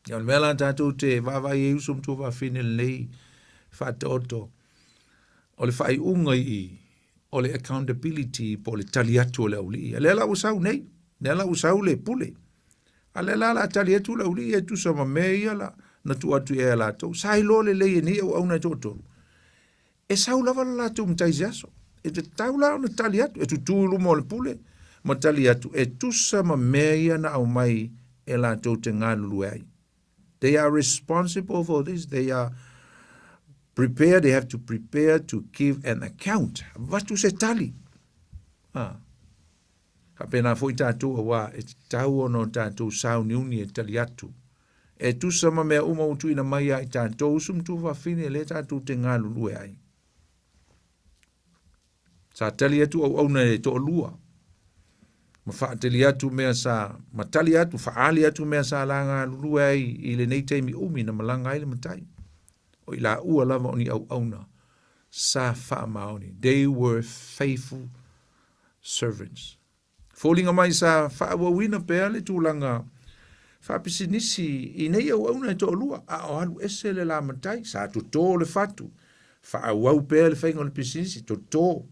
Ia, o le mea la tatou te vaavaai ai uso ma tuafafine lenei faataoto, o le faaiuga i i, o le accountability po o le tali atu o le aualii. A lea la ua sau nei, lea la ua sau le pule. A lea la o le a tali atu le aualii e tusa ma mea ia la na tuu atu i ai a latou. Sa iloa lelei e nei auauna e toatolu, E sau lava le latou matai i se aso. E tatau la ona tali atu, e tutū i luma o le pule ma tali atu, e tusa ma mea ia na aumai e latou te galulue ai. They are responsible for this, they are prepared, they have to prepare to give an account. Avatu se tali. Ha. Faapena foi tatou auā e tatau ona o tatou sauniuni e tali atu. E tusa ma mea uma ua tuuina mai ia i tatou uso ma tuafafine lea tatou te galulue ai. Sa tali atu auauna e toalua ma faatali atu mea sa ma tali atu faaali atu mea sa la galulue ai i lenei taimi umi na malaga ai le matai. O i laua lava o ni auauna sa faamaoni. They were faithful servants. Foliga mai sa faaauauina pea le tulaga faapisinisi i nei auauna e toalua, a o alu ese le la matai, sa toto le fatu, faaauau pea le faiga o le pisinisi, toto,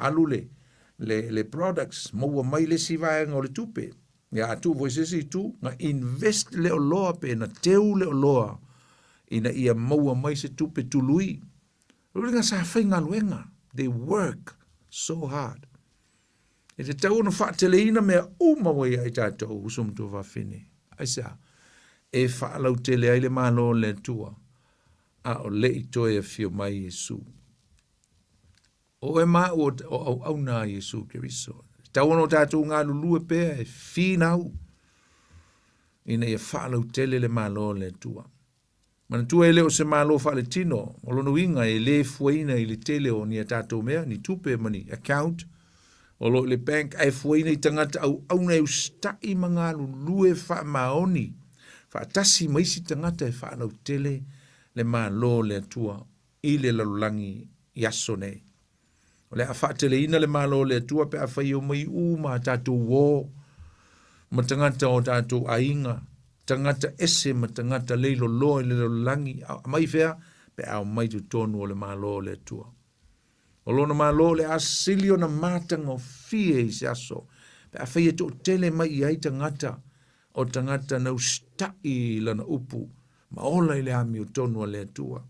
alu le le, le products, maua mai le isi vaega o le tupe. Ia a tuu foi se isi itu, na invest le oloa pe na teu le oloa ina ia maua mai se tupe tului. O le uiga sa faigaluega, they work so hard. E tatau ona faateleina mea uma ua ia i tatou, uso ma tuafafine. Aisea? E faalautele ai le Malo o le Atua, a o le i toe afio mai Iesu. O oe ma au o auauna a Iesu Keriso. E tatau ona o tatou galulue pea e finau ina ia faalautele le Malo o le Atua. Manatua e le o se Malo faaletino, o lona uiga e le fuaina i le tele o ni a tatou mea, ni tupe ma ni account o lo o i le bank, ae fuaina i tagata auauna e usitai ma galulue faamaoni faatasi ma isi tagata e faalautele le Malo o le Atua i le lalolagi i aso nei. O le a faateleina le Malo o le Atua pe afai e omai uma a tatou uō ma tagata o tatou aiga, tagata ese ma tagata leiloloa i le lalolagi, aumai fea? Pe a omai totonu o le Malo o le Atua. O lona Malo o le a sili ona matagofie i se aso pe afai e toatele mai i ai tagata o tagata na usitai i lana upu ma ola i le amiotonu a le Atua.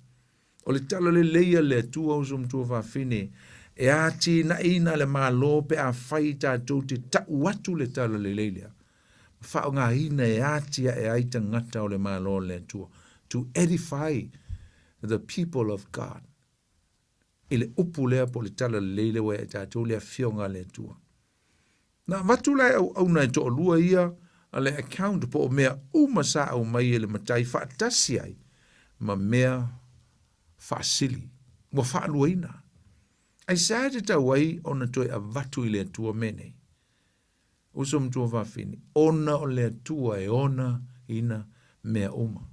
O le tala lelei a le Atua uso ma tuafafine, e atinaeina le Malo pe afai tatou te tau atu le tala lelei lea, ma faaaogaina e atiae ai tagata o le Malo o le Atua, to edify the people of God, i le upu lea po o le tala lelei lea ua ia i tatou le Afioga a le Atua. Na avatu la e auauna e toalua ia a le account po o mea uma sa aumai e le matai faatasi ai ma mea faasili ua faaluaina. Aisea e tatau ai ona toe avatu i le Atua mea nei? Uso ma tuafafine, ona o le Atua e ona ina mea uma.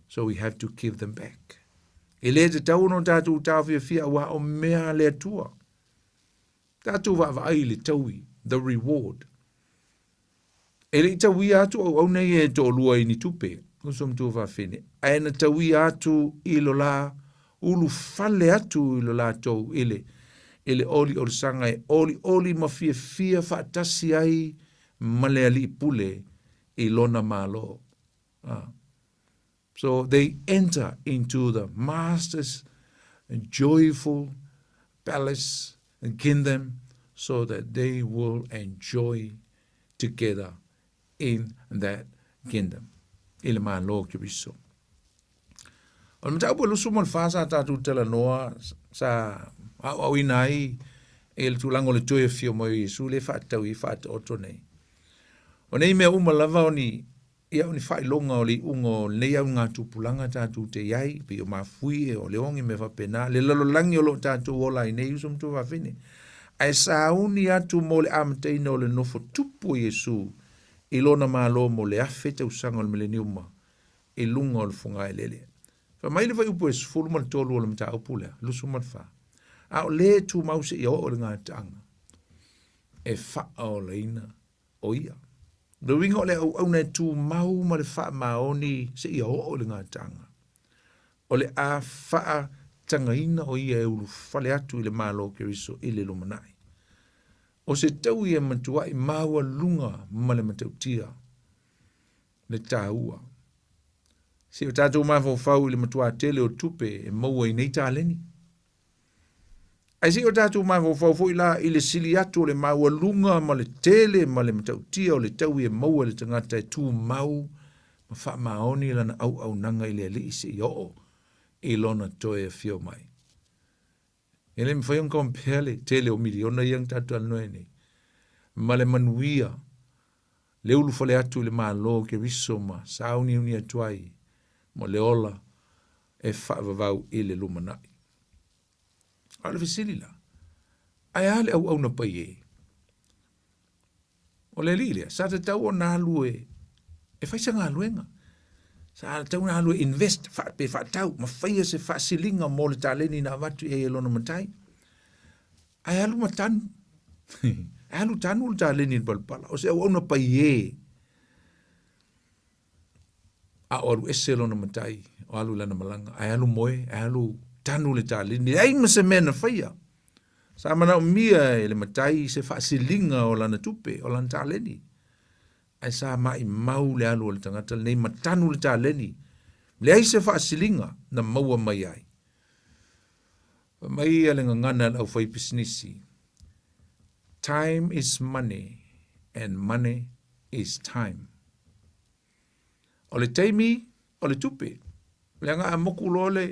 So we have to give them back. E le tatau ona o tatou taofiofia aua o mea a le Atua. Tatou vaavaai i le taui, the reward. E le i tauia atu auauna ia e toalua i ni tupe, uso ma tuafafine, ae na tauia atu i lo la ulufale atu i lo latou i le, i le oliolisaga e olioli ma fiafia faatasi ai ma le alii pule i lona Malo. Ah. So they enter into the master's joyful palace and kingdom so that they will enjoy together in that kingdom. I le Malo o Keriso. O le mataupu e 24 sa tatou talanoa sa aoaoina ai i le tulaga o le toe afio mai o Iesu lea e faatatau i faataoto nei. O nei mea uma lava o ni Ia, o ni faailoga o le iuga o lenei augatupulaga tatou te i ai, pei o mafuie, o leogi, mea faapena, le lalolagi o lo o tatou ola ai nei, uso ma tuafafine. Ae sauni atu mo le amataina o le nofo tupu o Iesu i lona Malo mo le afe tausaga o le mileniuma i luga o le fogaeleele. Fai mai le fuaiupu e 13 o le mataupu lea, 24, A o lē tumau seia oo i le gataaga e faaolaina o ia. Le uiga o le auauna e tumau ma le faamaoni seia oo i le gataaga, o le a faatagaina o ia e ulufale atu i le Malo o Keriso i le lumanai. O se taui e matuai maualuga ma le matautia le taua. Se o tatou mafaufau i le matuā tele o tupe e maua i nei taleni. Ae se i o tatou mafaufau foi la i le sili atu o le maualuga ma le tele ma le matautia o le taui e maua e le tagata e tumau ma faamaoni lana auaunaga i le Alii seia oo i lona toe afio mai. E le mafai ona compare le tele o miliona ia na tatou talanoa ai nei ma le manuia le ulufale atu i le Malo o Keriso ma sauniuni atu ai mo le ola e faavavau i le lumanai. A o le fesili la, ae a le auauna pai e? O le alii lea, sa tatau ona alu e, e fai se galuega. Sa tatau ona alu e invest, fa, pe faatau, ma faia se faasiliga mo le taleni na avatu i ai e lona matai. Ae alu ma tanu. Ae alu tanu le taleni i le palapala. O se auauna pai e. A o alu ese lona matai, o alu i lana malaga, ae alu moe, ae alu tanu le taleni. Leai ma se mea na faia. Sa manaomia e le matai se faasiliga o lana tupe, o lana taleni. Ae sa maimau le alu a le tagata lenei ma tanu le taleni. Leai se faasiliga na maua mai ai. Fai mai ia le gagana a le aufaipisinisi, Time is money and money is time. O le taimi, o le tupe. Leaga a moku loa le,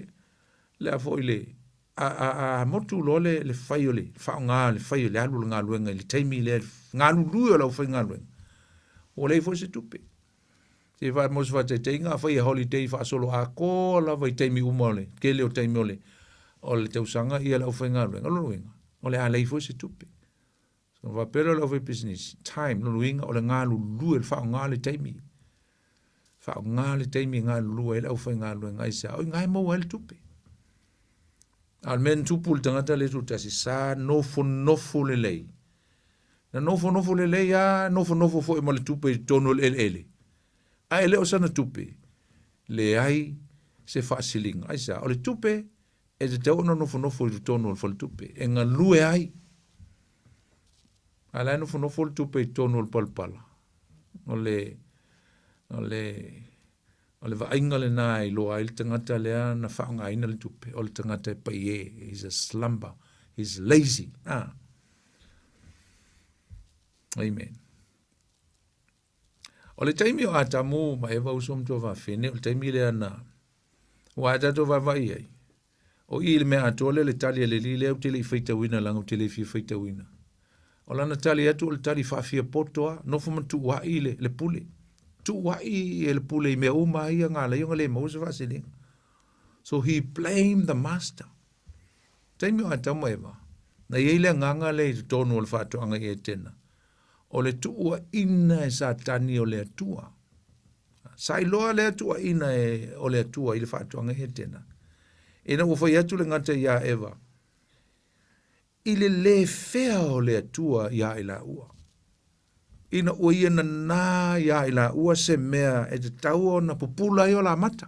le a foi le, a, a, a motu loa le, le fai o le faaaoga, le fai o le alu o le galuega i le taimi lea, galulue o le aufaigaluega, ua leai foi se tupe. Se fa, mo se faataitaiga, afai e holiday faasoloatoa lava i taimi uma o le tele o taimi o le, o le tausaga ia le aufaigaluega, o lona uiga, o le a leai foi se tupe. So, faapea lea o le aufaipisinisi, time, lona uiga o le galulue, le faaaoga le taimi. Faaaoga le taimi e galulue ai le aufaigaluega aisea? O i ina e maua ai le tupe. A o le mea na tupu i le tagata lea toatasi, sa nofonofo lelei. Na nofonofo lelei lava, nofonofo foi ma le tupe i totonu o le eleele. Ae le o sana tupe, leai se faasiliga. Aisea? O le tupe e tatau ona nofonofo i totonu o le faletupe, e galue ai. A o la e nofonofo le tupe i totonu o le palapala. O le, o le, o le vaaiga lena e iloa ai le tagata lea na faaaogaina le tupe, o le tagata e paie, he's a slumber, he's lazy. Ah. Amen. O le taimi o Atamu ma Eva uso ma tuafafine, o le taimi lea na ua a tatou vaavaai i ai. O i i le mea atoa lea le tali a le alii lea ou te le i faitauina leaga ou te le fia faitauina. O lana tali atu o le tali faafiapoto a, nofo ma tuuai le, le pule. Tuuai e le pule i mea uma ia na ala ai ona le maua se faasiliga. So he blamed the master. Taimi o Atamu ma Eva, na i ai le agaga lea i totonu o le faatoaga i Etena, o le tuuaina e Satani o le Atua. Sa iloa lea tuuaina e, o le Atua i le faatoaga i Etena. Ina ua fai atu le gata iā Eva, i le lē fea o le Atua iā i laua. Ina ua ia nanā iā i laua se mea e tatau ona pupula ai o la mata.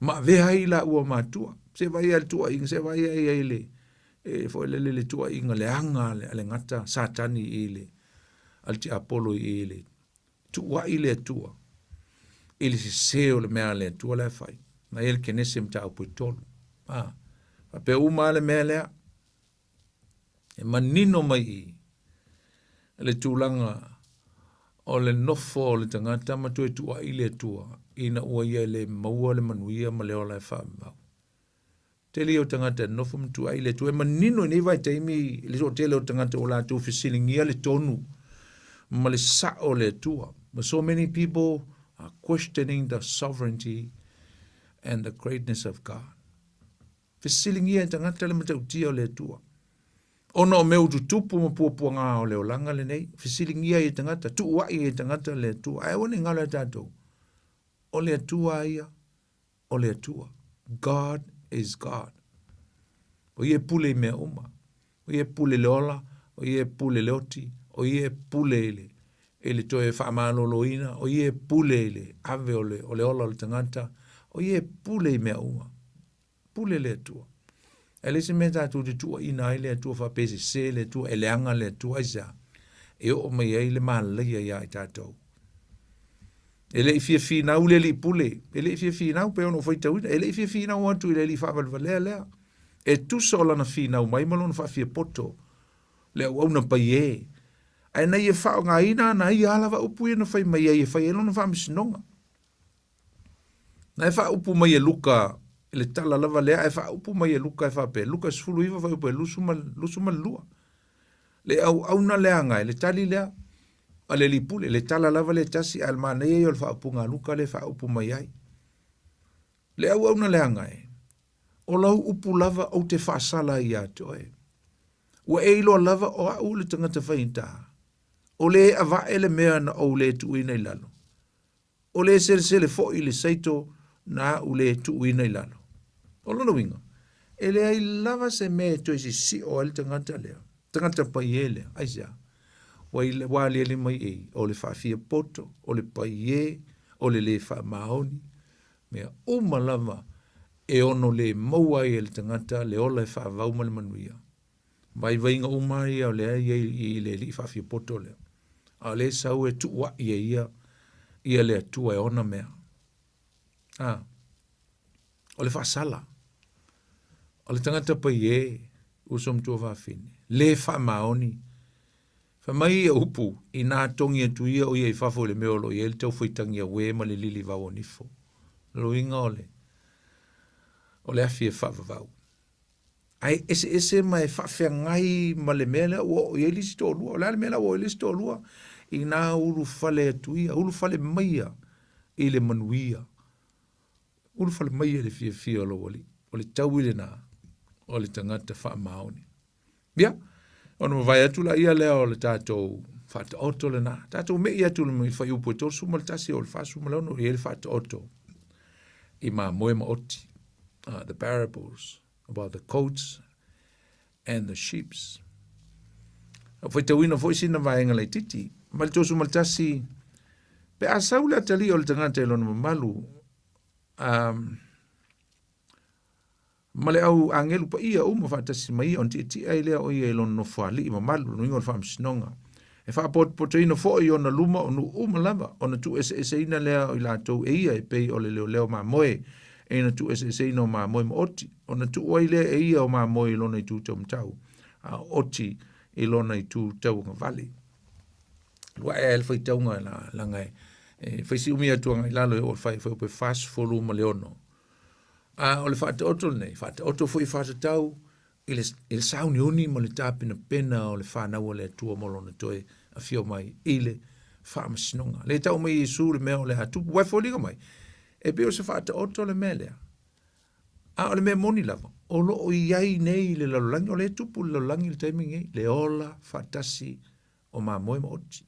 Ma avea ai i laua matua. Se vaai ai le tuuaiga, se vaai ai ai le, e foi lele le tuuaiga leaga a le, a le gata Satani i le, a le tiapolo i le tuuai le Atua i le sese o le mea a le Atua la e fai. Na i ai le Kenese mataupu e tolu. A, faapea uma lava le mea lea. E manino mai i le tulaga o le nofo o le tagata ma toe tuuai le Atua ina ua ia e le maua le manuia ma le ola e faavavau. Tele ia o tagata e nofo ma tuuai le Atua. E manino i nei vaitaimi le toatele o tagata ua latou fesiligia le tonu ma le sao o le Atua. But so many people are questioning the sovereignty and the greatness of God. Fesiligia e tagata le matautia o le Atua. Ona o mea ua tutupu ma puapuaga o le olaga lenei, fesiligia ai e tagata, tuuai ai e tagata le Atua. Ae aua ne i galo ia tatou, o le Atua ia, o le Atua. God is God. O ia e pule i mea uma. O ia e pule i le ola, o ia e pule i le oti, o ia e pule i le, i le toe faamaloloina, o ia e pule i le ave o le, o le ola o le tagata, o ia e pule i mea uma. Pule le Atua. E leai se mea tatou te tuuaina ai le Atua faapea e sese le Atua, e leaga le Atua, aisea? E oo mai ai le malaia iā i tatou. E le i fia finau le alii pule, e le i fia finau pei ona ou faitauina, e le i fia finau atu i le alii faavalevalea lea. E tusa o lana finau mai ma lona faafiapoto, le auauna paie. Ae na ia faaaogaina ana ia lava upu ia na fai mai ai e fai ai lona faamasinoga. Na e faaupu mai e Luka i le tala lava lea, ae faaupu mai e Luka e faapea, Luka 19 fuaiupu e 22. Le auauna leaga e le tali lea a le alii pule, le tala lava lea e tasi, ae o le manaia ia o le faaupuga a Luka lea e faaupu mai ai. Le auauna leaga e, o lau upu lava ou te faasala ai ia te oe. Ua e iloa lava o au le tagata faigata, o le avae le mea na ou le tuuina i lalo. O le selesele foi le saito na a'u le tuuina i lalo. O lona uiga, e leai lava se mea e toe sisio ai le tagata lea, tagata paie lea. Aisea? Ua, ua aliali mai ei, o le faafiapoto, o le paie, o le lē faamaoni, mea uma lava e ono le maua ai e le tagata le ola e faavau ma le manuia. Vaivaiga uma ia o lea e i ai i le alii faafiapoto lea, a o lea e sau e tuuaʻi e ia ia le Atua e ona mea. A, o le faasala. O le tagata paie, uso ma tuafafine, le faamaoni. Fai mai ia upu, inā togi atu ia o ia i fafo i le mea o lo o i ai le taufaitagi auē ma le lilivau o nifo. O le uiga o le, o le afi e faavavau. Ae eseese ma e faafeagai ma le mea lea ua oo i ai le isi toalua. O le a le mea la ua oo i ai le isi toalua? Inā ulufale atu ia, ulufale maia i le manuia. Ulufale maia i le fiafia o lou Alii. O le taui lena o le tagata faamaoni. Ia, ona mavae atu laia lea o le tatou faataoto lena. Tatou me'i atu i le fuaiupu e 31 o le 46 e i ai le faataoto i mamoe ma oti. The parables about the goats and the sheep. O faitauina foi sina vaega laititi. Mai le 31, pe a sau le atalii o le tagata i lona mamalu, ma le au agelu paia uma faatasi ma ia, ona tietie ai lea o ia i lona nofoalii mamalu, lona uiga o le faamasinoga. E faapotopotoina foi i ona luma o nuu uma lava, ona tuueseeseina lea o i latou e ia e pei o le leoleo mamoe, e na tuueseeseina o mamoe ma oti, ona tuu ai lea e ia o mamoe i lona itu taumatau, a o oti i lona itu tauagavale. Luae ai le faitauga la, laga e, e fai si umi atu agai lalo e oo i le fuaiupu e 46. A o le faataoto lenei, faataoto foi faatatau i le, i le sauniuni ma le tapenapena o le fanau a le Atua mo lona toe afio mai i le faamasinoga. Le tau mai Iesu le mea o le a tupu, ua e foliga mai, e pei o se faataoto le mea lea. A o le mea moni lava, o lo o i ai nei i le lalolagi, o lea e tupu i le lalolagi i le taimi lenei, le ola faatasi o mamoe ma oti.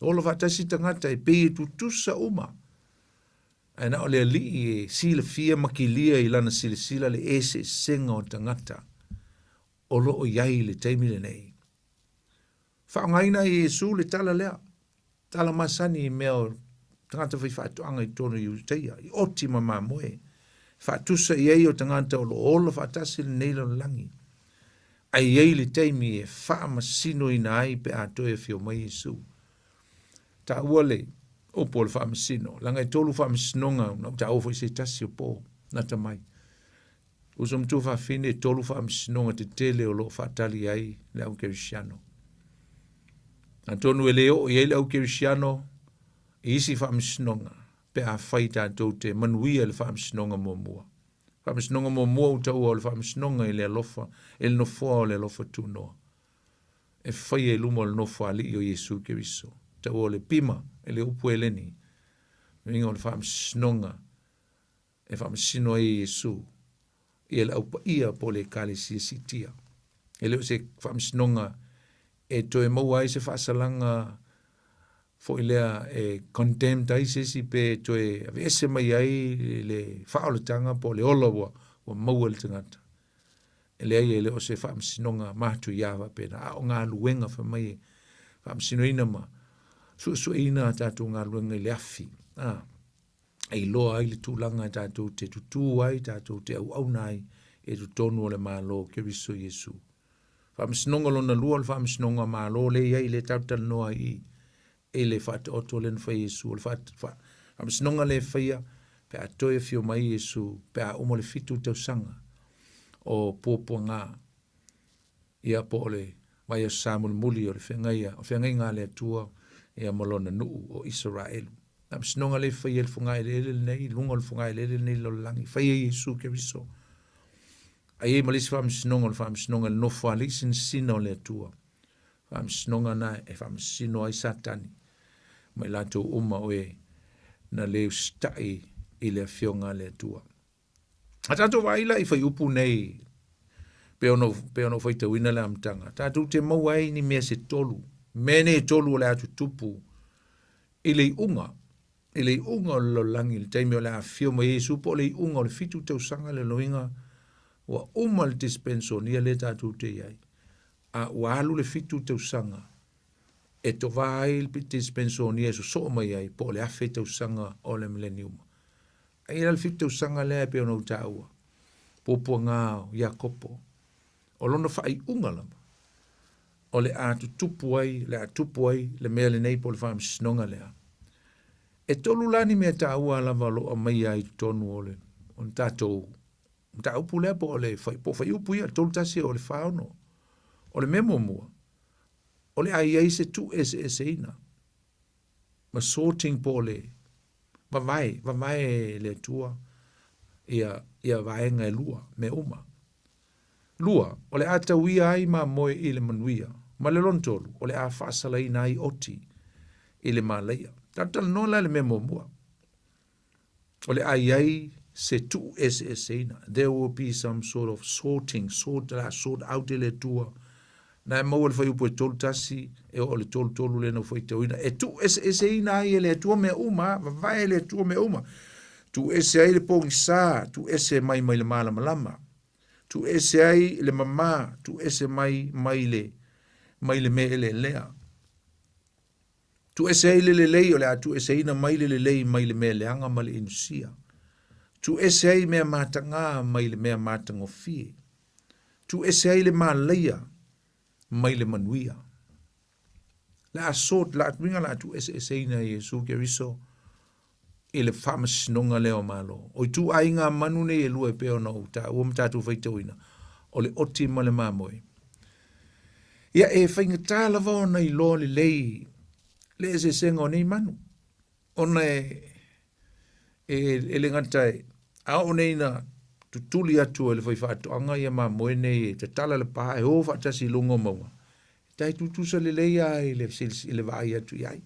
Ola faatasi tagata e pei e tutusa uma. Ae na o le Alii e silafia ma kilia i lana silasila le eseesega o tagata o lo o i ai i le taimi lenei. Faaaogaina ai e Iesu le tala lea, tala masani i mea o tagata faifaatoaga i totonu o Iutaia, i oti ma mamoe, faatusa i ai o tagata o lo o ola faatasi i lenei lalolagi. Ae i ai le taimi e faamasinoina ai pe a toe afio mai Iesu. Taua le upu o le faamasino, leaga e tolu faamasinoga, na ou taua foi se tasi o po nata mai. Uso matua fafine, e tolu faamasinoga tetele o lo o faatali ai le au kerisiano. Atonu e le oo i ai le au kerisiano i isi faamasinoga pe a fai tatou te manuia i le faamasinoga muamua. Faamasinoga muamua ua taua o le faamasinoga i le alofa, i le nofoa o le alofa tunoa. E faia i luma o le Nofoalii o Iesu Keriso. Taua o le bema i le upu Heleni, uiga o le faamasinoga e faamasino ai e Iesu ia le au paia po o le Ekalesia siitia. E le o se faamasinoga e toe maua ai se faasalaga foi lea e condemned ai se isi pe toe aveese mai ai le faaolataga po o le ola ua, ua maua e le tagata. E leai e le o se faamasinoga matuia faapena, a o galuega fai mai e faamasinoina ma suesueina a tatou galuega i le afi, a, e iloa ai le tulaga e tatou te tutū ai, tatou te auauna ai i totonu o le Malo o Keriso Iesu. Faamasinoga lona lua o le faamasinoga Malo lea e i ai, lea tatou te talanoa ai i i le faataoto lea na fai e Iesu. O le faamasinoga lea e faia pe a toe afio mai Iesu, pe a uma le 7 tausaga o puapuaga, ia po o le vaiaso sa mulimuli o le feagaia, o feagaiga a le Atua ia ma lona nuu o Isaraelu. Faamasinoga lea e faia i le fogaeleele lenei, i luga o le fogaeleele lenei i le lalolagi, faia e Iesu Keriso. A i ai ma le isi faamasinoga, o le faamasinoga i le nofoalii sinasina o le Atua. Faamasinoga na e faamasino ai Satani ma i latou uma o e na le usitai i le Afioga a le Atua. A tatou vaai la i fuaiupu nei pei ona pei ona ou faitauina le amataga, tatou te maua ai ni mea se tolu, mea nei e tolu o le a tutupu i le iuga i le iuga o le lalolagi i le taimi o le a afio mai ai Iesu po o le iuga o le 7 tausaga le loiga ua uma le dispensonia lea tatou te i ai a ua alu le 7 tausaga e tovā ai le dispensonia e sosoo mai ai po o le 1000 tausaga o le mileniuma. Ai la le 7 tausaga lea e pei ona ou taua, puapuaga o Iakopo, o lona faaiuga lava. o le a tutupu ai, le a tupu ai le mea lenei po o le faamasinoga lea. E tolu la ni mea taua lava o lo o aumaia ai i totonu o le o le tatou mataupu lea po o le fai, po o fuaiupu ia, 31 o le 46. O le mea muamua, o le a i ai se tuueseeseina ma sorting po o le vavae, vavae e le Atua ia, ia vaega e lua, mea uma. Lua, o le a tauia ai mamoe i le manuia. Ma le lona tolu, o le a faasalaina ai oti i le malaia. Talatalanoa la i le mea muamua. O le a i ai se tuueseeseina. There will be some sort of sorting, sort, la sort out e le Atua. Na e maua le fuaiupu e 31 e oo i le 33 lea na ou faitauina. E tuueseeseina ai e le Atua mea uma, vavae e le Atua mea uma. Tuuese ai le pogisa, tuuese mai mai le malamalama. Tuuese ai le mama, tuuese mai mai le mai le mea eleelea. Tuuese ai le lelei, o le a tuueseina mai le lelei mai le mea leaga ma le inusia. Tuuese ai mea matagā mai le mea matagofie. Tuuese ai le malaia mai le manuia. Le a sort, la atuiga la tuueseeseina e Iesu Keriso i le faamasinoga lea o Malo. O ituaiga manu nei e lua e pei ona ou taua ma tatou faitauina, o le oti ma le mamoe. Ia e faigata lava ona iloa lelei le eseesega o nei manu, ona e, e, e le gata e, a oo nei na tutuli atu e le faifaatoaga ia mamoe nei e tatala le pa e o faatasi i luga o mauga, e tai tutusa lelei lava i le, i le vaai atu i ai.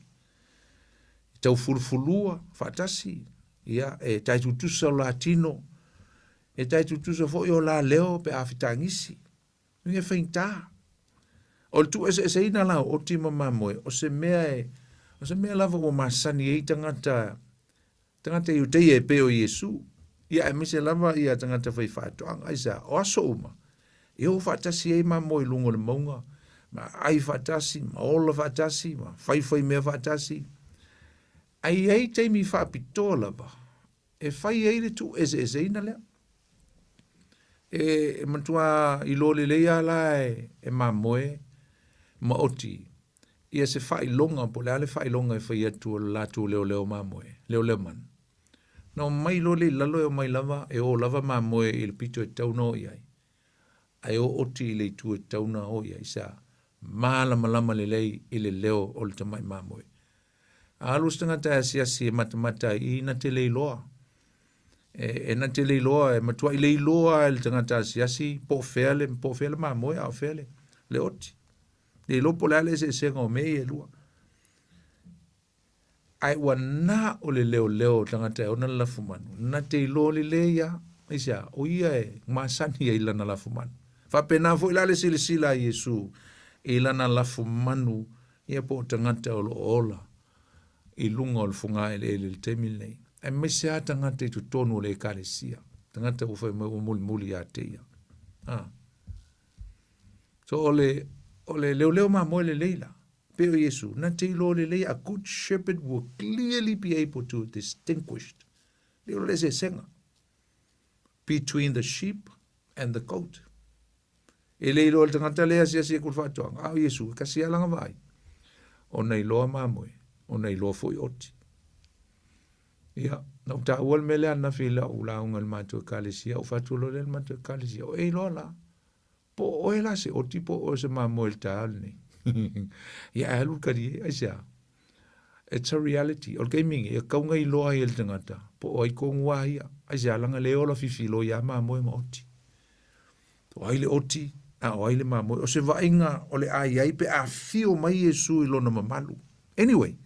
E taufulufulua faatasi, ia, e tai tutusa o la tino, e tai tutusa foi o la leo pe a fetagisi. Uiga e faigata. O le tuueseeseina la o oti ma mamoe, o se mea e, o se mea lava ua masani ai tagata, tagata Iuteia e pei o Iesu, ia aemaise lava ia tagata faifaatoaga. Aisea? O aso uma, e o faatasi ai mamoe i luga o le mauga, ma ai faatasi, ma ola faatasi, ma faifai mea faatasi. Ae i ai taimi faapitoa lava e fai ai le tuueseeseina lea. E, e matua iloa lelei lava la e, e mamoe ma oti ia se faailoga po o le a le faailoga e fai atu o le latou leoleo mamoe, leoleo manu. Na omai loa lea i lalo e omai lava, e o lava mamoe i le pito e tatau ona o i ai, ae o oti i le itu e tatau ona o i ai, sa malamalama lelei i le leo o le tamai mamoe. A alu se tagata e asiasi e matamata ai, i na te le iloa. E, e na te le iloa, e matuai le iloa e le tagata asiasi po o fea le, po o fea le mamoe a o fea le, le oti. Le iloa po o le a le eseesega o mea ia e lua. Ae ua na o le leoleo o tagata e ona le lafumanu, na te iloa lelei lava, aisea, o ia e masani ai i lana lafumanu. Faapena foi la le silasila a Iesu i lana lafumanu ia po o tagata o lo o ola i luga o le fogaeleele i le taimi lenei, aemaise lava tagata i totonu o le Ekalesia, tagata ua fai mai ua mulimuli ia te ia. A. So o le, o le leoleo mamoe lelei la, pei o Iesu, na te iloa lelei, a good shepherd will clearly be able to distinguish, le o le eseesega, between the sheep and the goat. E le iloa le tagata le asiasi aku le faatoaga, a o Iesu, e kasi lava lana vaai, ona iloa mamoe, ona iloa foi oti. Ia, na ou taua le mea lea ananafi i lau lauga i le matou ekalesia, ou fai atu loa lea i le matou ekalesia, o e iloa la, po o oe la se oti po o oe se mamoe i le taeao lenei. Ia, ae alu le kalie, aisea? It's a reality. O le taimi nei, e tatau ona iloa ai e le tagata, po o ai tonu lava ia. Aisea, leaga le ola fifilo ia mamoe ma oti. O ai le oti, a o ai le mamoe. O se vaaiga o le a i ai pe a afio mai Iesu i lona mamalu. Anyway,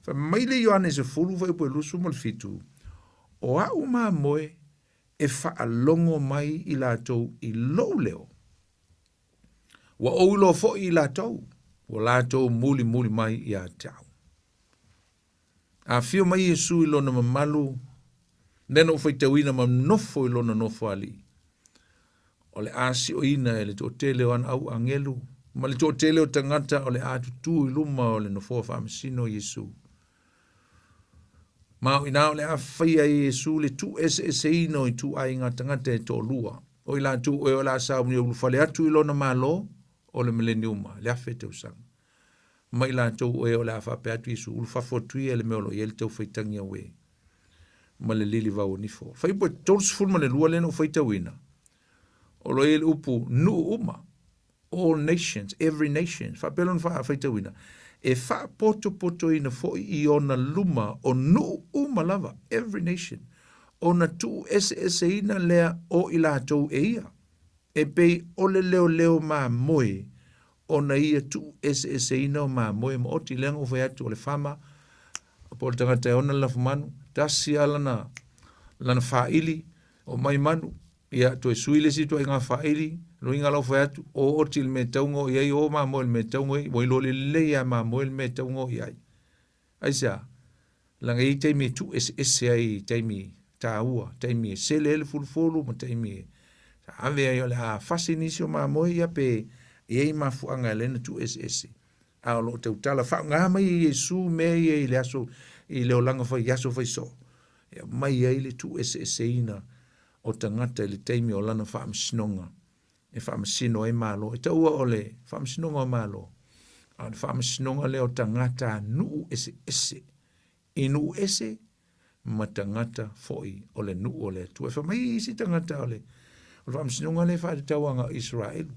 fai mai le Ioane 10 fuaiupu e 27, O a'u mamoe e faalogo mai i latou i lou leo, ua ou iloa foi i latou, ua latou mulimuli mai ia te au. Afio mai Iesu i lona mamalu, lea na ou faitauina ma nofo i lona nofoalii. O le a sioina e le toatele o ana au agelu, ma le toatele o tagata o le a tutū i luma o le nofoa faamasino o Iesu. Ma o ina o le a faia e Iesu le tuueseeseina o ituaiga tagata e toalua, o i latou e o le a saunia ulufale atu i lona Malo, o le Mileniuma, le 1000 tausaga. Ma i latou o e o le a faapea atu Iesu, ulufafo atu ia i le mea o lo o i ai le taufaitagi auē ma le lilivau o nifo. Fuaiupu e 32 lea na ou faitauina, o lo o i ai le upu nuu uma, all nations, every nation, faapea lona faitauina, e faapotopotoina foi i ona luma o nuu uma lava, every nation, ona tuueseeseina lea o i latou e ia, e pei o le leoleo mamoe ona ia tuueseeseina o mamoe ma oti. Lea na ou fai atu o le farmer, po o le tagata e ona le lafumanu, tasi lava lana, lana faaili, o mai manu, ia toe sui le isi ituaiga faaili, loiga lau fai atu, o oti i le mea e tatau ona o i ai, o mamoe i le mea e tatau ona o i ai, ua iloa lelei lava e mamoe le mea e tatau ona o i ai. Aisea? Leaga e i ai taimi e tuueseese ai i taimi taua, taimi e sele ai le fulufulu ma taimi e ave ai o le a fasi nisi o mamoe ia pe i ai mafuaaga e ala ai ona tuueseese. A o lo o tautala faaaoga mai e Iesu mea ia i le aso i le olaga fai i aso fai soo e aumai ai le tuueseeseina o tagata i le taimi o lana faamasinoga e faamasino ai Malo. E taua o le faamasinoga o Malo, a o le faamasinoga lea o tagata nuu eseese, i nuu ese ma tagata foi o le nuu o le Atua. E fai mai isi tagata o le, o le faamasinoga lea e faatatau aga Israelu.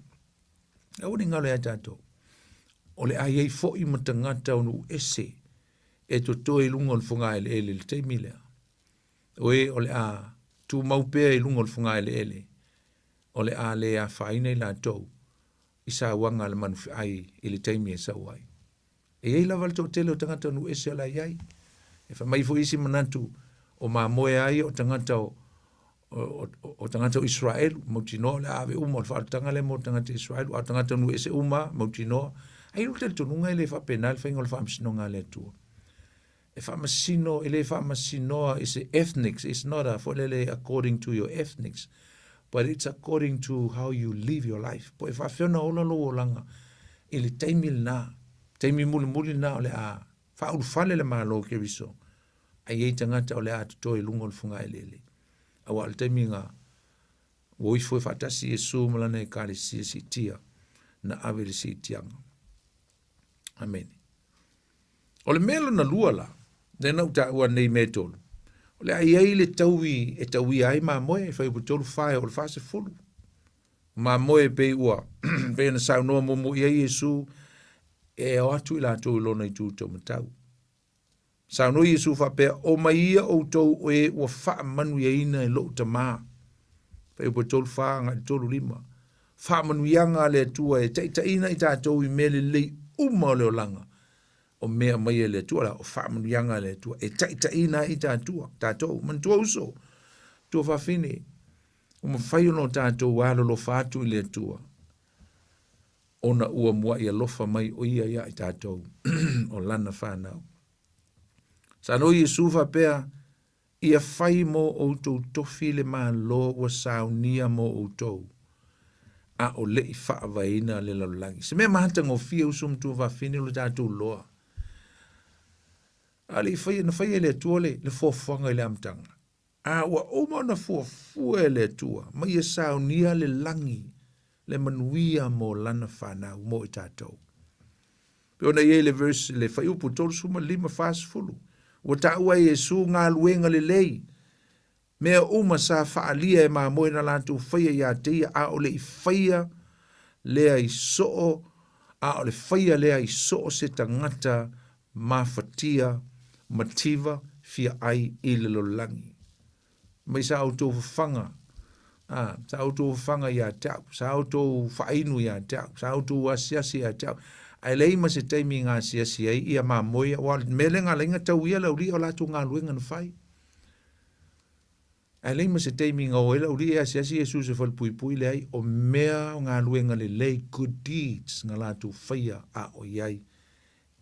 Aua ne i galo ia tatou. O le a i ai foi ma tagata o nuu ese e totoe i luga o le fogaeleele i le taimi lea. O e o le a tumau pea i luga o le fogaeleele, o le a le afaina i latou i sauaga a le manufeai i le taimi e sau ai. E i ai lava le toatele o tagata nuu ese o le a i ai. E fai mai foi isi manatu o mamoe a ia o tagata o, o, o, o tagata o Israelu, mautinoa o le a ave uma o le faaolataga lea mo tagata Israelu, a o tagata nuu ese uma, mautinoa. Ai lou talitonuga e le faapena le faiga o le faamasinoga a le Atua. E faamasino, e le faamasinoa is a ethnics, it's not a foi lele according to your ethnics, but it's according to how you live your life. Po e faafefea ona ola lou olaga i le taimi lena, taimi mulimuli lena o le a faaulufale le Malo o Keriso, a i ai tagata o le a totoe i luga o le fogaeleele. Aua o le taimi na ua o ifo ai faatasi Iesu ma lana Ekalesia siitia, na ave i le siitiaga. Amene. O le mea lona lua la, lea na ou taua nei mea e tolu, o le a i ai le taui e tauia ai mamoe, e fuaiupu 3 4 e oo i le 40. Mamoe e pei ua, pei ona saunoa muamua i ai Iesu, e o atu i latou i lona itu taumatau. Saunoa Iesu faapea, O mai ia outou o e ua faamanuiaina e lou Tamā. Fuaiupu 3 4 agai i le 3 5. Faamanuiaga a le Atua e taitaiina i tatou i mea lelei uma o le olaga, o mea aumai e le Atua la, o faamanuiaga a le Atua e taitaiina ai i tatua, tatou. Manatua uso, tuafafine, ua mafai ona o tatou alolofa atu i le Atua, ona ua muai alofa mai o ia ia i tatou, o lana whanau. Sa no Iesu faapea, Ia fai mō outou tofi le Malo ua saunia mō outou, a o leʻi faavaeina le lalolagi. Se mea matagofie uso ma tuafafine o le tatou loa. A le i faia, na faia e le Atua le, le fuafuaga i le amataga. A ua uma ona fuafua e le Atua, ma ia saunia le lagi, le manuia mo lana fanau, mo i tatou. Pei ona i ai le verse, le fuaiupu 35, 40, ua taua e Iesu galuega lelei, mea uma sa faaalia e mamoe na latou faia ia te ia, a o le i faia lea i soo, a o le faia lea i soo se tagata mafatia, mativa, fia ai i le lalolagi. Mai sa outou fafaga, a, sa outou fafaga ia te au, sa outou faainu ia te au, sa outou asiasi ia te au. Ae leai ma se taimi na asiasi ai ia mamoe, aua o le mea lea na ala ai ona tau ia le aualii o latou galuega na fai. Ae leai ma se taimi na o ai le aualii e asiasi Iesu i se falepuipui, leai, o mea o galuega lelei, good deeds, na latou faia a o i ai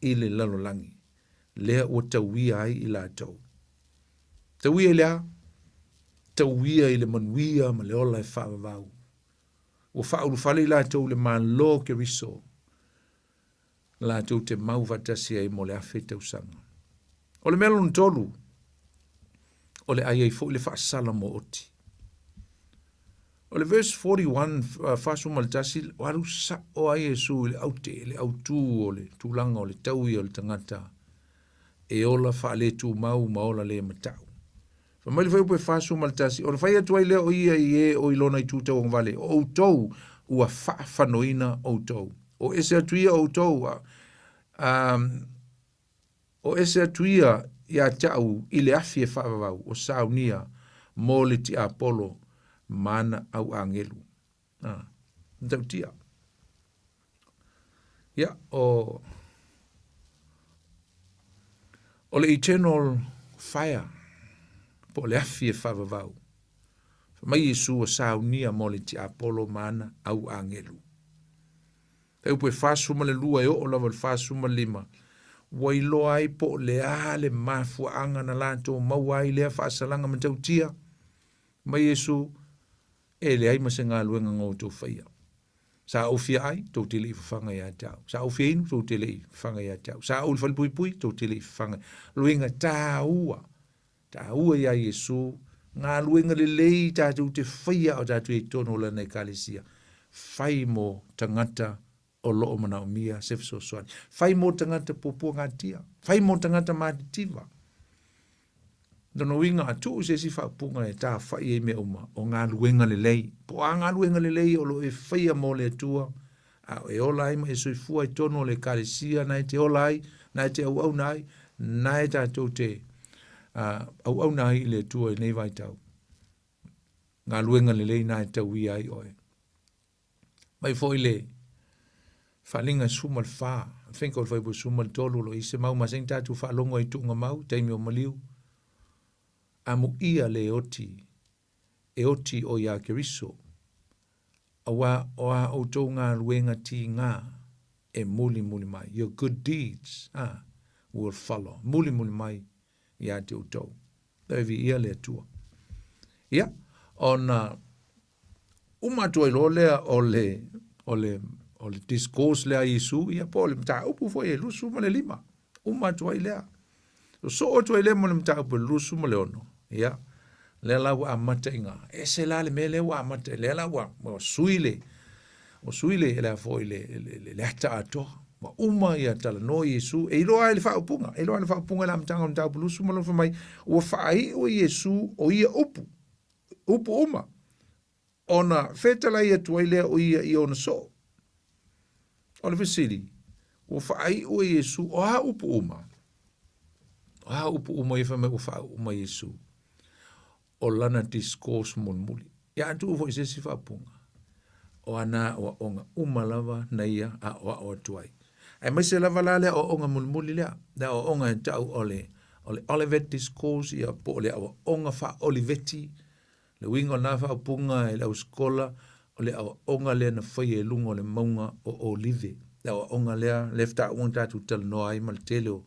i le lalolagi, lea ua tauia ai i latou. Tauia i le a? Tauia i le manuia ma le ola e faavavau. Ua faaulufale i latou i le Malo o Keriso, latou te mau faatasi ai mo le afe tausaga. O le mea lona tolu, o le a i ai foi le faasala mo oti. O le verse 41, 41, ua alu sa'o ai Iesu i le aute, le autū o le tulaga o le taui o le tagata e ola faaletumau ma ola le mata'u. Fai mai le fuaiupu e 41, ona fai atu ai lea o ia i e o i lona itu tauagavale, o outou ua faafanoina outou. O ese atu ia outou, a, O ese atu ia ia te au i le afi e faavavau o saunia mo le tiapolo ma ana au agelu. A, matautia. Ia, o, o le eternal fire, po o le afi e faavavau. Fai mai Iesu ua saunia mo le tiapolo ma ana au agelu. E upu e 42 e oo lava i le 45, ua iloa ai po o le a le mafuaaga na latou maua ai lea faasalaga matautia mai Iesu, e leai ma se galuega na outou faia. Sa ou fia ai, tou te le i fafaga ia te au. Sa ou fia inu, tou te le i fafaga ia te au. Sa ou i le falepuipui, tou te le i fafaga. Luiga tāua, tāua iā Iesu, galuega lelei tatou te faia a o tatou i ai totonu o lana Ekalesia. Fai mo tagata o lo o manaomia se fesoasoani. Fai mo tagata puapuagatia. Fai mo tagata matitiva. Lona uiga, a tuu se isi faaupuga e tafa'i ai mea uma, o galuega lelei. Po o a galuega lelei o lo o e faia mo le Atua, a o e ola ai ma e soifua i totonu o le Ekalesia na e te ola ai, na e te auauna ai, na e tatou te auauna ai i le Atua i lenei vaitau. Galuega lelei na e tauia ai oe. Mai foi le faaaliga e 14, I think o le fuaiupu 13 o lo o i ai se mau masani tatou faalogo ai i tuuga mau i taimi o maliu. Amuia le oti, e oti o iā Keriso, auā o a outou galuega tīgā e mulimuli mai. Your good deeds, ah, will follow. Mulimuli mai iā te outou. Toe viia le Atua. Ia, ona uma atu ai loa lea o le, o le, o le discourse lea a Iesu, ia po o le mataupu foi e 25. Uma atu ai lea. O soo atu ai lea ma le mataupu e 26. Ia, lea la ua amata i ngā. Ese la le mea lea ua amata, lea la ua, ua sui le, ua sui le, le a foi le, le, le, le ata atoa. Ua uma ia talanoa Iesu, e iloa ai le faaupuga, e iloa ai le faaupuga i le amataga o le mataupu 26 fai mai, ua faaiu e Iesu o ia upu, upu uma, ona fetalai atu ai lea o ia i ona soo. O le fesili, ua faaiu e Iesu o a upu uma? O a upu uma ia fai mai ua faaiu uma Iesu? O lana discourse mulimuli. Ia a tuu foi se isi faaupuga, o ana aoaoga uma lava na ia aoao atu ai. Aemaise lava la le aoaoga mulimuli lea, le aoaoga e tau o le o le Olivet Discourse ia po o le aoaoga faa-Oliveti. Le uiga o lena faaupuga e le ausikola, o le aoaoga lea na faia i luga o le mauga o Olive. Le aoaoga lea, lea faatoa uma ona tatou talanoa ai ma le tele o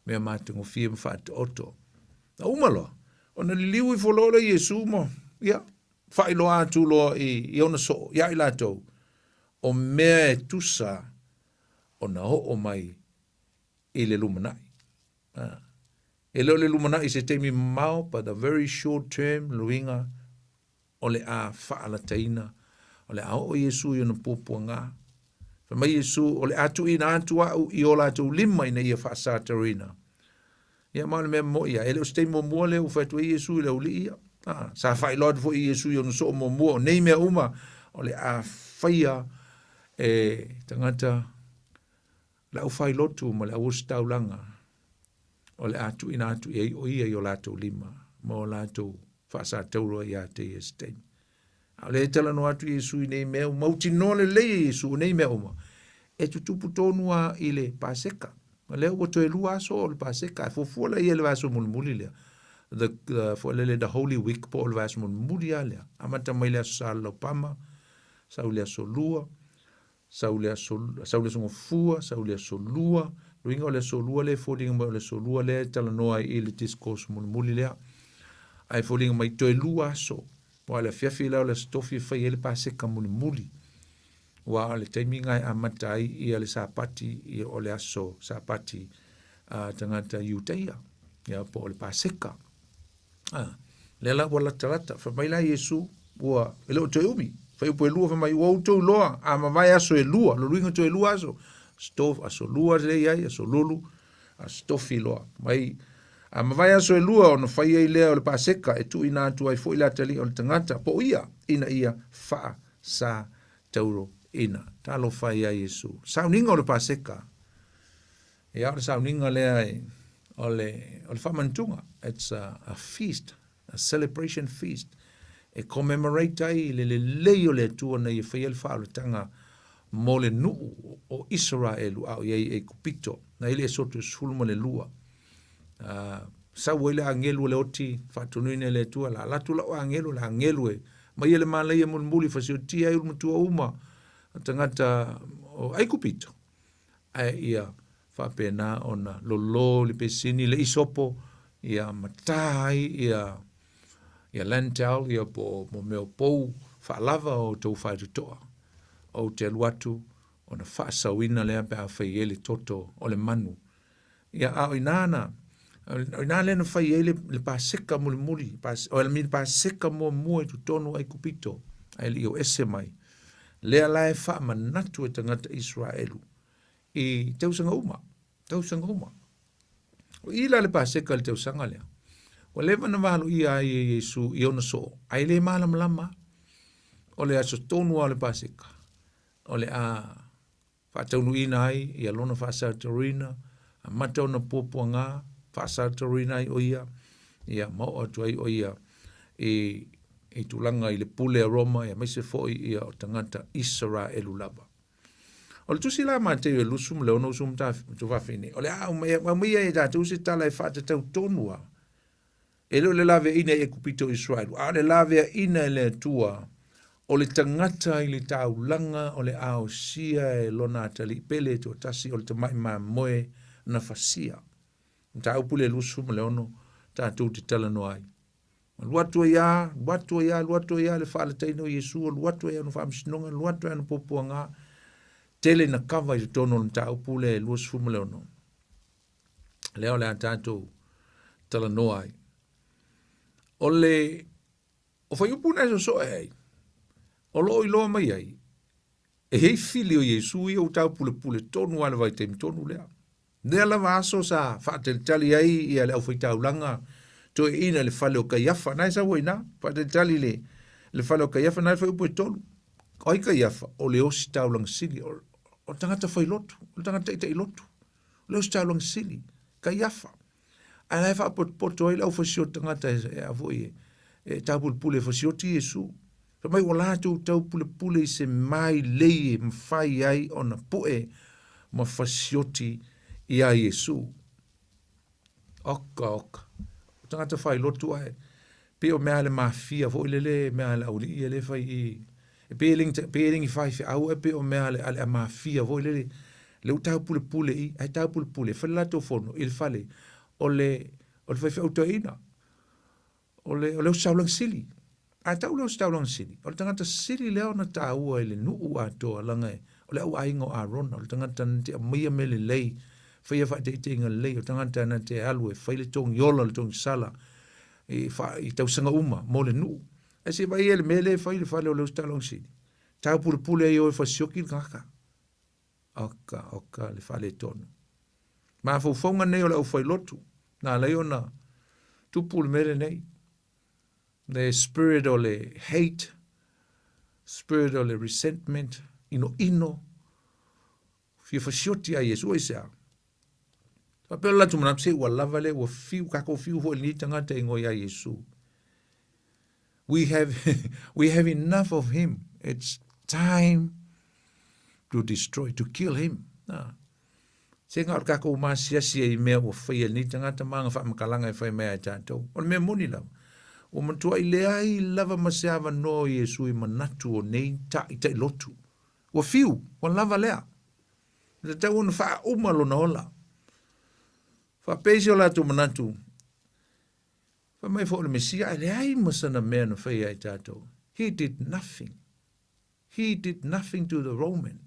mea matagofie ma faataoto. Na uma loa, ona liliu ifo loa lea Iesu ma, ia, faailoa atu loa i, i ona soo, iā i latou, o mea e tusa ona oo mai i le lumanai. E le o le lumanai i se taimi mamao, but a very short term, luiga o le a faalataina, o le a oo Iesu i ona puapuaga. Fai mai Iesu, o le a tuuina atu au i o latou lima ina ia faasataroina. Ia ma o le mea moʻi ia, e le o se taimi muamua lea ua fai atu ai Iesu i le aualii ia. Ah, sa faailoa atu foi Iesu i ona soo muamua o nei mea uma, o le a faia e tagata Le aufailotu ma le auositaulaga o le a tuuina atu i ai o ia i o latou lima ma o latou faasatauro ia te ia i se taimi. A o lea e talanoa atu Iesu i nei mea, ua mautinoa lelei e Iesu o nei mea uma, e tutupu tonu lava i le Paseka. O lea ua toe lua aso o le Paseka, ae fuafua la ia i le vaiaso mulimuli lea, the, the, foi lele, the Holy Week, po o le vaiaso mulimuli lava lea. Amata mai le aso Sa Laupama, sau i le aso Lua, Sau le aso, sau le aso Gafua, sau le aso Lua. Luiga o le aso Lua lea e foliga mai o le aso Lua lea e talanoa ai i le discourse mulimuli lea. Ae foliga mai toe lua aso. Aua o le afiafi la o le aso Tofi e fai ai le Paseka mulimuli. Aua o le taimi lena e amata ai ia le Sapati, ia o le aso Sapati a tagata Iutaia, ia po o le Paseka. A, lea la ua latalata. Fai mai la Iesu, Ua, e le o toe umi. Fuaiupu e 2 fai mai, ua outou iloa, a mavae aso e lua, lo luiga toe lua aso, aso tofu, aso lua lea i ai, aso lulu, aso tofi loa. Mai, a mavae aso e lua ona fai ai lea o le Paseka e tuuina atu ai foi le atalii o le tagata, po o ia, ina ia faa-sa tauroina. Talofa ia Iesu. Sauniga o le Paseka. Ia, o le sauniga lea e, o le, o le faamanatuga. It's a feast, a celebration feast e commemorate ai le lelei o le Atua na ia faia le faaolataga mo le nuu o Isaraelu a o i ai i Aikupito, na i le Esoto 12. Sau ai le agelu o le oti faatonuina e le Atua, la alu atu lau agelu, le agelu e maia le malaia mulimuli fasiotia ai ulumatua uma o tagata o Aikupito. Ae ia faapena ona lolo le pesini le isopo ia ma ta ai ia ia lentil ia po o mea o pou faalava o outou faitotoa. Ou te alu atu ona faasauina lea pe a fai ai le toto o le manu. Ia a o ina na o ina lea na fai ai le, le paseka mulimuli, pas, o le paseka muamua i totonu o Aikupito, ae le i o ese mai. Lea la e faamanatu e tagata Israelu i tausaga uma, tausaga uma. O i la le Paseka i le tausaga lea. Ua leva na valoia ai e Iesu i ona soo, ae le malamalama. O le aso tonu lava o le Paseka, o le a faataunuuina ai ia lona faasalataruina, amata ona puapuaga, faasalataruina ai o ia, ia ma oo atu ai o ia i, i tulaga i le pule a Roma, aemaise foi ia o tagata Isaraelu lava. O le tusi la a Mateo e 26 usumatafafine, o le a aumaia e tatou se tala e faatatau tonu lava. E le o le laveaiina i Aikupito o Israelu, a o le laveaiina e le Atua o le tagata i le taulaga o le aosia e lona atalii pele e toatasi o le tamai mamoe na fasia. Mataupu le 26 tatou te talanoa ai. Alu atu ai lava, alu atu ai lava, alu atu ai lava le faalataina o Iesu, alu atu ai lava ona faamasinoga, alu atu ai lava ona puapuaga, tele ina kava i totonu o le mataupu lea e 26. Lea o le a tatou talanoa ai. O le o fuaiupu na e sosoe ai, o lo o iloa mai ai, e i ai fili o Iesu ia ua taupulepule tonu lava i le vaitaimi tonu lea. Lea lava aso sa faatalitali ai ia le aufaitaulaga toeaina i le fale o Kaiafa. Na e sau ai ina, faatalitali i le, le fale o Kaiafa, na e fuaiupu e tolu. O ai Kaiafa? O le ositaulaga sili, o, o le tagata failotu, o le tagata taitailotu. O le ositaulaga sili, Kaiafa. Ae la e faapotopoto ai le aufaisioti tagata e, e, a foi e, e taupulepule e fasioti Iesu. Fai mai ua latou taupulepule i se mailei e mafai ai ona pu'e ma fasioti iā Iesu. Oka, oka. O tagata failotu ae pei o mea a le mafia foi lele, mea a le aualii ia lea e fai i, e pei e le pei e le ni faifeau ae pei o mea a le, a le mafia foi lele, lea ua taupulepule i, ae taupulepule e fai le latou fono i le fale o le, o le faifeau toeaina. O le, o le ositaulaga sili. A tau le ositaulaga sili, o le tagata sili lea ona taua i le nuu atoa, leaga o le auaiga o Arona, o le tagata na te aumaia mea lelei, faia faataitaiga lelei, o le tagata na te alu e fai le togiola, le togisala, i, fa, i tausaga uma mo le nuu. Ae se i vaai i le mea lea e fai i le fale o le ositaulaga sili. Taupulepule ai o e fasioki le tagata. Oka, oka le faaletonu. Mafaufauga nei o le aufailotu, na ala ai ona tupu le mea lenei. Le spirit o le hate, spirit o le resentment, inoino, fia fasioti a Iesu aisea. Faapea le latou manatu, se ua lava lea, ua fiu, tatou fiu foi i lenei tagata e igoa ia Iesu. We have, we have enough of him. It's time to destroy, to kill him. Na. Se nga o le tatou masiasi ai i mea ua faia e lenei tagata ma ana faamatalaga e fai mai ai tatou. O le mea moni lava, ua matuai leai lava ma se avanoa o Iesu i manatu o nei taitailotu. Ua fiu, ua lava lea. E tatau ona faauma lona ola. Faapea i si o latou manatu, fai mai foi o le Mesia, ae leai ma sana mea na faia ai tatou. He did nothing. He did nothing to the Roman.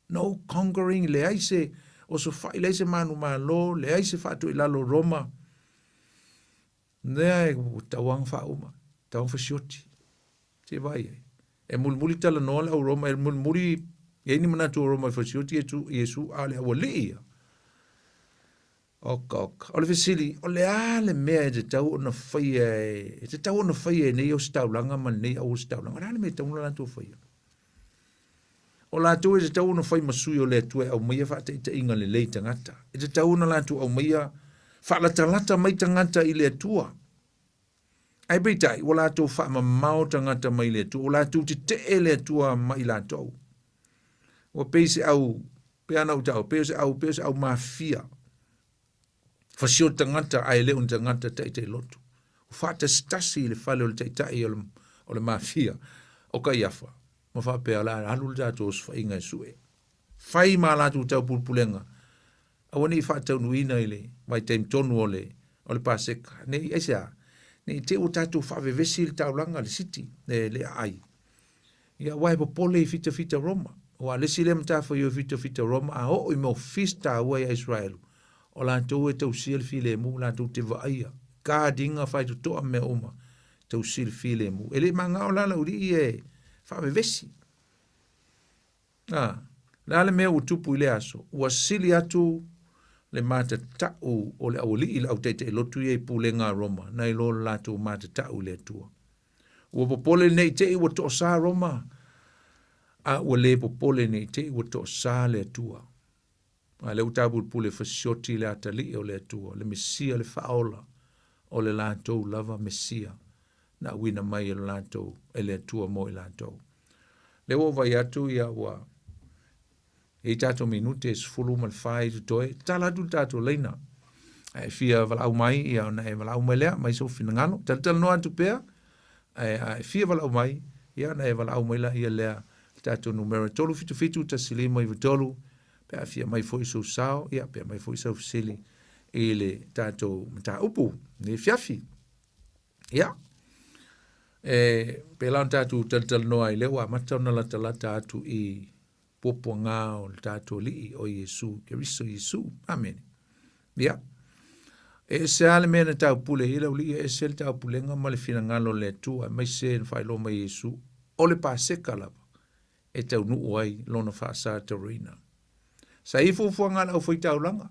No conquering, leai se osofai, leai se manumalo, leai se faatuilalo o Roma. Lea e tauaga faauma, tauaga fasioti. Se i vaai ai. E mulimuli talanoa le au Roma, e mulimuli i ai ni manatu o Roma e fasioti Iesu, a o le aualii ia. Oka, oka. O le fesili, o le a le mea e tatau ona faia e, e tatau ona faia e nei ositaulaga ma lenei au ositaulaga? O le a le mea e tatau ona latou faia? O latou e tatau ona fai ma sui o le Atua e aumaia faataitaiga lelei tagata. E tatau ona latou aumaia faalatalata mai tagata i le Atua. Ae peitai, ua latou faamamao tagata mai le Atua, ua latou tetee le Atua ma i latou. Ua pei se au, pei ana ou tau, pei o se au, pei o se au mafia. Fasio tagata ae le o ni tagata taitai lotu. Ua faatasitasi i le fale o le taitai o le, o le mafia o Kaiafa, ma faapea o le a alu le tatou osofaiga e sue. Fai ma latou taupulepulega, aua ne i faataunuuina i le vaitaimi tonu o le, o le Paseka. Ne i, aisea? Ne i te i ua tatou faavevesi le taulaga, le siti, le, le aai. Ia, aua e popole i fitafita Roma. Aua o le isi lea matafaioi fitafita Roma, a oo i mea o feast taua ia Israelu, o latou e tausia le filemu, latou te vaaia, guard ina faitotoa ma mea uma, tausi le filemu. E le i manao la le aualii ia e faavevesi. A, le a le mea ua tupu i lea aso? Ua sili atu le matatau o le aualii, le au taitailotu ia i pulega a Roma, nai lo le latou matatau i le Atua. Ua popole ne i te i ua toosā Roma, a ua le popole ne i te i ua toosā le Atua. A lea ua tapulepule fasioti le atalii o le Atua, le Mesia, le Faaola, o le latou lava Mesia na auina mai e le latou, e le Atua mo i latou. Lea ua ou vaai atu ia ua E i ai tatou minute e 14 i totoe, tatala atu le tatou laina. A e fia valaau mai, ia ona e valaau mai lea, mai sou finagalo. Talatalanoa atu pea, ae a e fia valaau mai, ia ona e valaau mai laia lea le tatou numera 377 1593, pe a fia mai foi sou sao, ia pe aumai foi sau fesili i le tatou mataupu i lenei afiafi. Ia, e pēlā ona tatou talatalanoa ai lea ua amata ona latalata atu i puapuaga o le tatou Alii o Iesu Keriso Iesu. Amene. Ia, e ese lava le mea na taupule ai le aualii, e ese le taupulega ma le finagalo o le Atua, aemaise na faailoa mai e Iesu, o le Paseka lava e taunuu ai lona faasataurina. Sa i ai fuafuaga a le aufaitaulaga,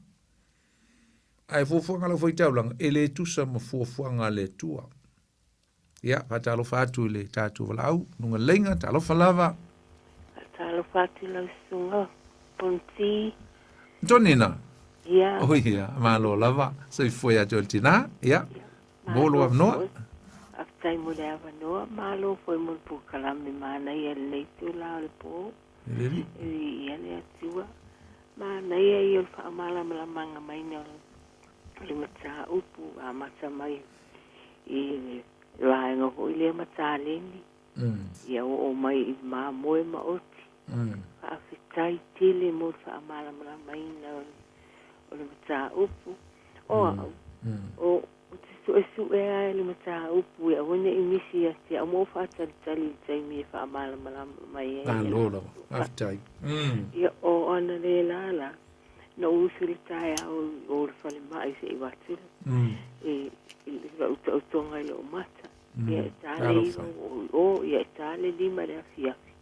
ae fuafuaga a le aufaitaulaga e le tusa ma fuafuaga a le Atua. Ia, faatalofa atu i le tatou valaau, luga leiga, talofa lava. Faatalofa atu i lau susuga Fonoti. Tonina. Ia. Oh ia, malo lava. Soifua ia te oe le tina. Ia. Mo lou avanoa. Faafetai mo le avanoa, malo foi mo le polokalame manaia i lenei itula o le po. Lelei. E viia le Atua. Manaia ia o le faamalamalamaga maina o le mataupu amata mai i le vaega foi lea ma taleni, ia oo mai i mamoe ma oti. Faafetai tele mo le faamalamalamaina o le mataupu. O au, o ou te suesue lava i le mataupu e aua ne i misi ia te au ma ou faatalitali i le taimi e faamalamalama mai ai. Malo lava, faafetai. Ia, o analeila la, Na ou usu i le taeao i o le falemai se i avatu le utautaga i lou mata. Ia e ta le iva ua ou i o, ia e ta le lima i le afiafi.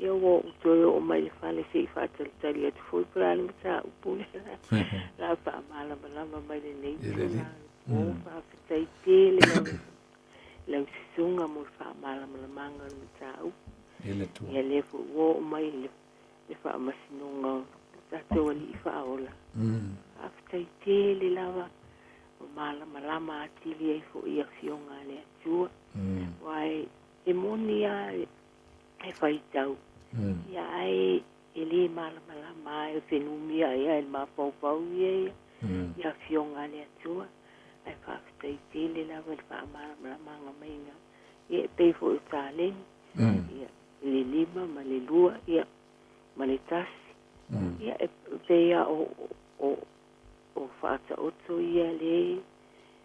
Ia ua ou toe oo mai i le fale se i faatalitali atu foi po o le a le mataupu lea o le a faamalamalama mai lenei itula. O, faafetai tele lava i lau susuga mo le faamalamalamaga o le mataupu. Ia lea foi ua oo mai i le le faamasinoga o lo tatou Alii Faaola. Faafetai tele lava ua malamalama atili ai foi i Afioga a le Atua. Aua e moni lava e faitau, ia ae e le malamalama lava, e fenumiai lava i le mafaufau ia i Afioga a le Atua. Ae faafetai tele lava i le faamalamalamaga maiga, ia e pei foi o taleni. Ia, le 5 ma le 2, ia, ma le 1. Ia, e pei lava o, o, o faataoto ia le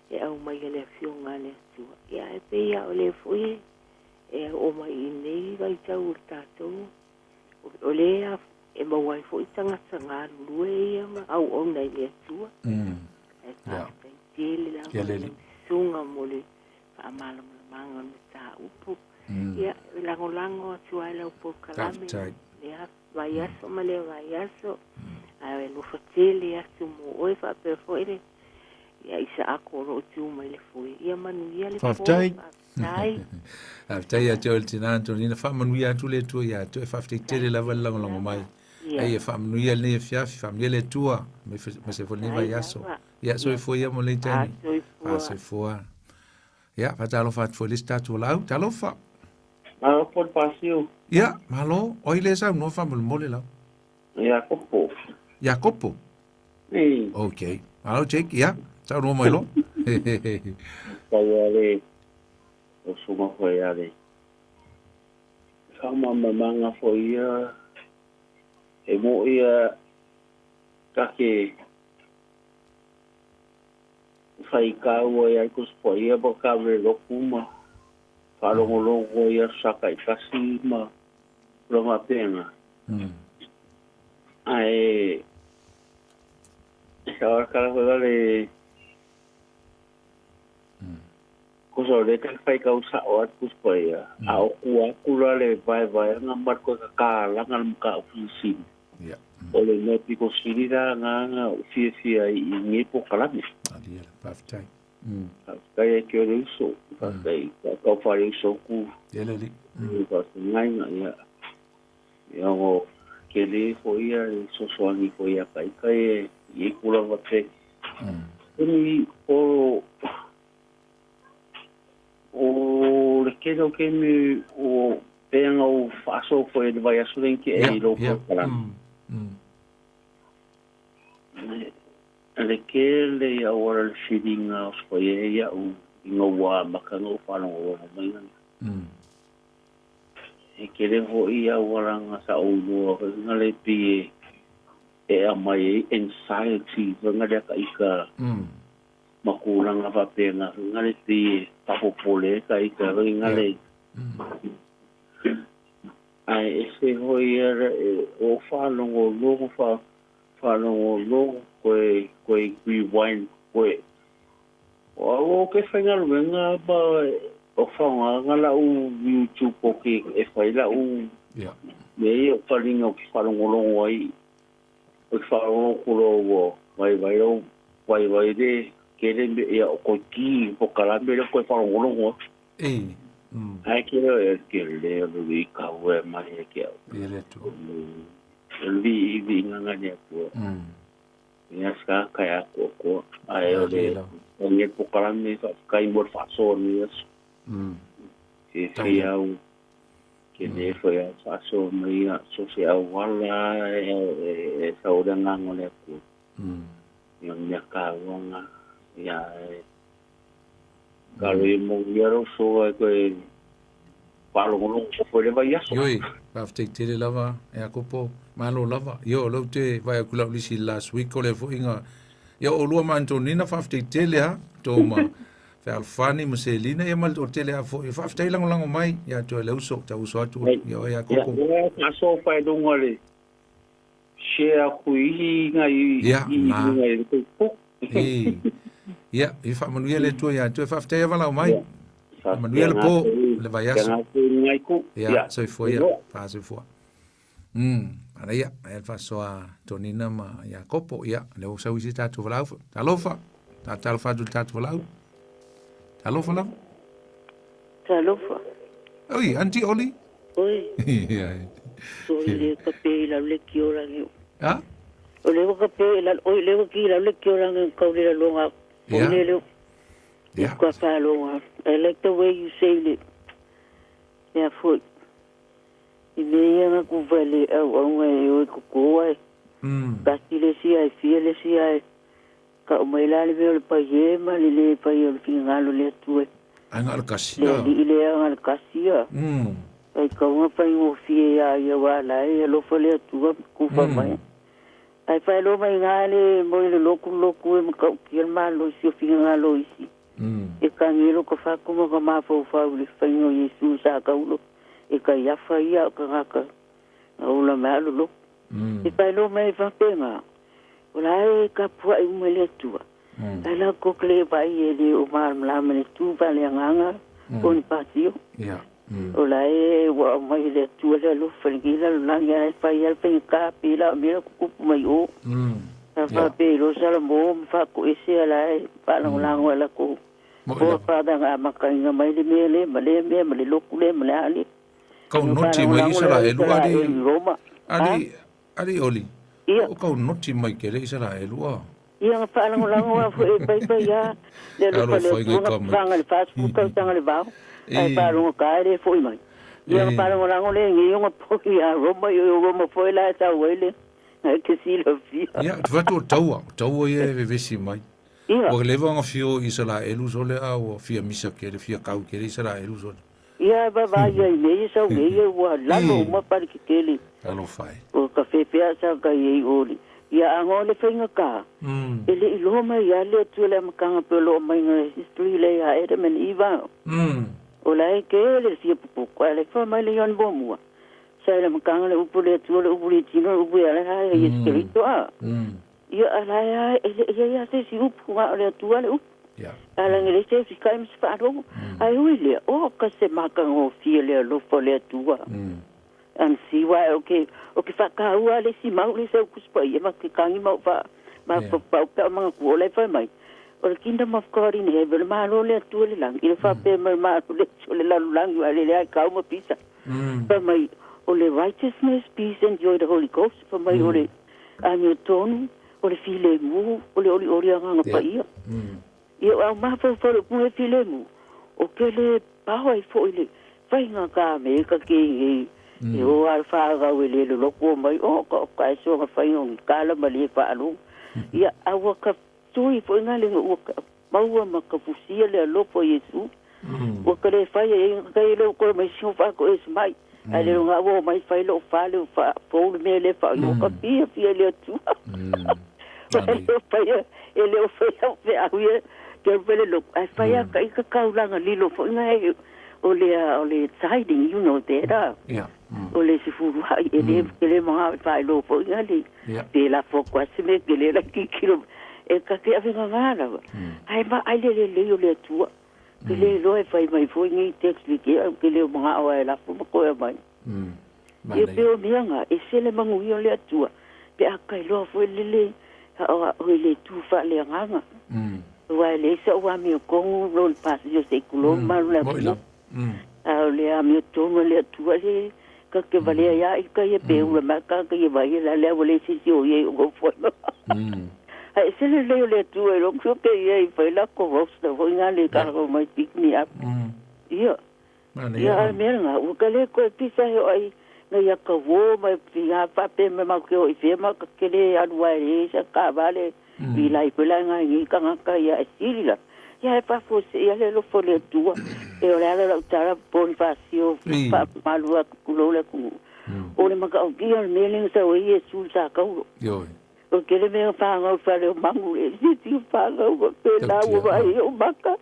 e aumai e le Afioga a le Atua. Ia, ae pei lava o lea foi e oo mai i nei vaitau o le tatou, o lea e maua ai foi tagata galulue ia ma auauna i le Atua. Ae faafetai tele lava i lau susuga mo le faamalamalamaga. malamalamaaga o le mataupu. Ia, e lagolago atu ai lau polokalame lea vaiaso ma lea vaiaso. Ae alofa tele atu mo oe faapea foi le ia Isaako o lo o tu mai le foe. Ia manuia le po. Faafetai. Faafetai. Faafetai ia te oe le tina Antonina, faamanuia atu le Atua ia te oe, faafetai tele lava le lagolago mai. Ai e faamanuia lenei afiafi, faamanuia le Atua, ma se foi lenei vaiaso. Ia, soifua ia mo lenei taimi. Soifua. Ia, faatalofa atu foi i le isi tatou laau. Talofa. Malo po le pasiu. Ia, malo. O ai lea saunoa faamolemole lau? Iakopo. Iakopo? Ei. Ok. Malo, Jake. Ia, saunoa mai loa. Kai ale o sunga foi ale. Whamamamanga foi ia e mo ia kake whai kāua ia ko spo ia ba ka re roku ma whalongolongo ia saka i kasi ma ranga penga. Ai sa kala ko le ko so le ka whai kau sa o atu spo ia. A o ku aku la le vai vai nga mar ko ka ka langa ka ofisi. O le mea piko sili la ngā ngā o fia fia i nge po kalame. Alia, faafetai. Faafetai e ke o le uso. Faafetai, ka kau whare uso ku. Ia le li. Faafetai ngainga, ia. Ia o ke le fo ia e sosoangi fo ia kai kai e i kula wate. Eni o o le keno kemi o peanga o whaaso fo e le vai aso lenki e i loko kalame. Le ke le ia ora le whiringa o spo e ia u i ngā wā maka ngā whanongo rongo mai ngana. E ke le ho i au ora ngā sa o loa ngā le pi e a mai e anxiety ngā lea ka ika makuranga whapenga ngā le pi e papopole ka ika ngā le ai e se hoi ara e o whanongo rongo whanongo rongo koe koe rewind koe o ke whainga ruenga ba o whaonga ngā lau YouTube o ke e whai lau me i o wharinga o ki whanongo ai o ki whanongo o vai vai o vai vai re kere me ia o koe ki o kalame le koe whanongo e ai ke leo e ke leo lui kaue mai e ke au e le tu lui i nganga ni atua ia ska kai ako ko ai o le nge po kalame ka kai mo faso ni as e fi au ke le fo ya faso mai ya so se au wala e sa ora ngango le ku ia nya ka wanga ia ka le mo ia ro so ai ko palo ngolo ko le vai aso Yoi, faafetai tele lava e Iakopo, malo lava. Io lau te vai aku lau lisi last week o le foinga. Ia o lua ma Antonina faafetai tele ha, tō ma Fealofani ma Selina ia ma le toatele a foi. Faafetai lagolago mai ia te oe le uso, tau uso atu ia oe Iakopo. Ia, ia so whai lunga le share ku ihi ngā i Ia, i na. lunga i le Facebook. E. Ia, i faamanuia le Atua ia te oe, faafetai a valao mai. Manuia le po, le vaiaso. Ia, soifua ia, faasoifua. Ana ia, aia le faasoa Tonina ma Iakopo, ia, lea ua sau isi tatou valaau. Talofa, tatalofa atu i le tatou valaau. Talofa lava. Talofa. Oi, Auntie Oli. Oi. Ia. Sorry le ka pe i lau le ki o rangi. Ha? O le waka pe i lau, oi le waki i lau le ki o rangi kau le longa. Ia. O le leo. Ia. Kua whālonga. I like the way you say it. Ia foi. I mea ia nga ku vale au au ngai e oi koko ai. Kasi le si ai, fia le si ai. Ka o mai la le mea o le pai e ma le le pai o le fingalo le atu e. Ai ngā le kasi. Le li le anga le kasi a. Ai kaunga pai ngō fie ia ia wā la e alofa le atua ku wha mai. Ai whai lo mai ngā le mo i le loku loku e makau ki al malo isi o fingalo isi. E ka ngelo ka whakuma ka mawhau whau le whainga o Yesu sa kaulo. E ka iafa ia o ka ngaka. Ngā ula mea lo loku. E whai lo mai whapenga. O la e ka pua i ume le atua. Ai la ko kle vai e le o maramlama le tu pa le anganga. Bonifasio. Ia. O la e ua aumai e le Atua le alofa i lenei lalolagi ae fai lava le faigata pe la o mea la tutupu mai o. Sa faapea i loa Salamo ma faatoese a la e faalagolago e latou forefather na amataina mai le mea lea ma lea mea ma le lotu lea ma le a lea. Kau noti mai Isaraelu ali ali ali oli. Ia. O kau noti mai kele Isaraelu a. Ia na faalagolago a foi e paipai a le alofa le Atua na faga le 40 tausaga le vao ae faalogo ka e le foi mai. Ia na faalagolago le nei ona poi ia Roma i o Roma foi la e sau ai le na ke silafia. Ia, te fatu o taua, o taua ia e vevesi mai. Ia. Ua leva ona fio i Isaraelu sole a ua fia misa kele, fia kau kele Isaraelu sole. Ia e vaavaai ai nei e sau nei ia ua lalo uma pale tetele. Talofa e. Ua ka fefe sa ka iei oli. Ia ago le faigata, e le i loa mai a le Atua le amataga pe o lo o mai na history lea ia Adam and Eva. O la e kele le fia popoto ae le fa mai le Ioane muamua. Sa i le amataga le upu le Atua le upu le tino le upu ia le hae Iesu Keriso a. Ia a la e a e le i ai a se isi upu na o le Atua le upu. A lagi le se isi kai ma se faalogo. Ae ui lea, o ka se matagofie le alofa o le Atua. And see why o ke o ke whakaua le isi mau le sau kusi paia ma ke kangi mau wha ma yeah. pau pau mga ku o le whai mai. O le kingdom of God in heaven, le malo le Atua le langi, le whapea mai malo le Atua le lalulangi, wa le le ai kau ma pisa. Whai mai, o le righteousness, peace and joy the Holy Ghost, whai mai o le amiotonu, o le filemu, o le olioli agaga paia. Ia o au mafaufau le upu e filemu, o ke le pao ai foi le faiga ka me ka ke nei, e o a whaagau e le loloku o mai, o ka o ka e soga faiga o kala ma le whaalunga. Ia, a ua ka tui foi ngā lenga ua ka maua ma ka fusia le alofa o Iesu. Ua ka le whai e inga kai le o koe mai singo whaako e mai. Ai le ngā ua o mai whai lo whale o wha fou le mea le wha o ka fia fia le atua. E le o whai e le o whai au fe au ia ke au pele loko. Ai whai a ka i ka kaulanga lilo foi ngā e o le o le tiding, you know that ah. O le sefulu hai e le ke le mga whai lo foi ngā le. Pe la fo kwa se me ke le la kikilo e ka ke awhenga ngā rawa. Ai ma ai le le le o le atua. Ke le loa e whai mai foi ngei text li ke au ke leo mga awa e lafo ma koe mai. Ia pe o mea ngā, e sele mangu o le atua. Pe a kai loa foi le le, ha o a oi le tū wha le anganga. Ua e le isa o amio kongu lo le pasi o se kulo malu le atua. A o le amio tonu le atua le ka ke valea ia i ka ia pe ula mai ka ka ia vai la le o le sisi o ia o foi. Ai se le le o le atua e lo ku ke ia i whai la ko roast foi ngā le ka ko mai pick me up. Ia. Ia a mea ngā, ua ka le koe pisa he o ai na ia ka wō mai pi ngā whape me mau ke o i whea ma ka kele alu ai le isa ka vale i lai koe lai ngā ngi ka ngā ka ia e siri la. Ia e whafo se ia le lofo le atua e o le ala lau tara Bonifasio wha malua kulo le ku. O le maka o kia o le mea lenga sa o i e su sa kaulo. O ke le mea whāngau whare o mangu e si ti whāngau wa pe la ua vai o maka.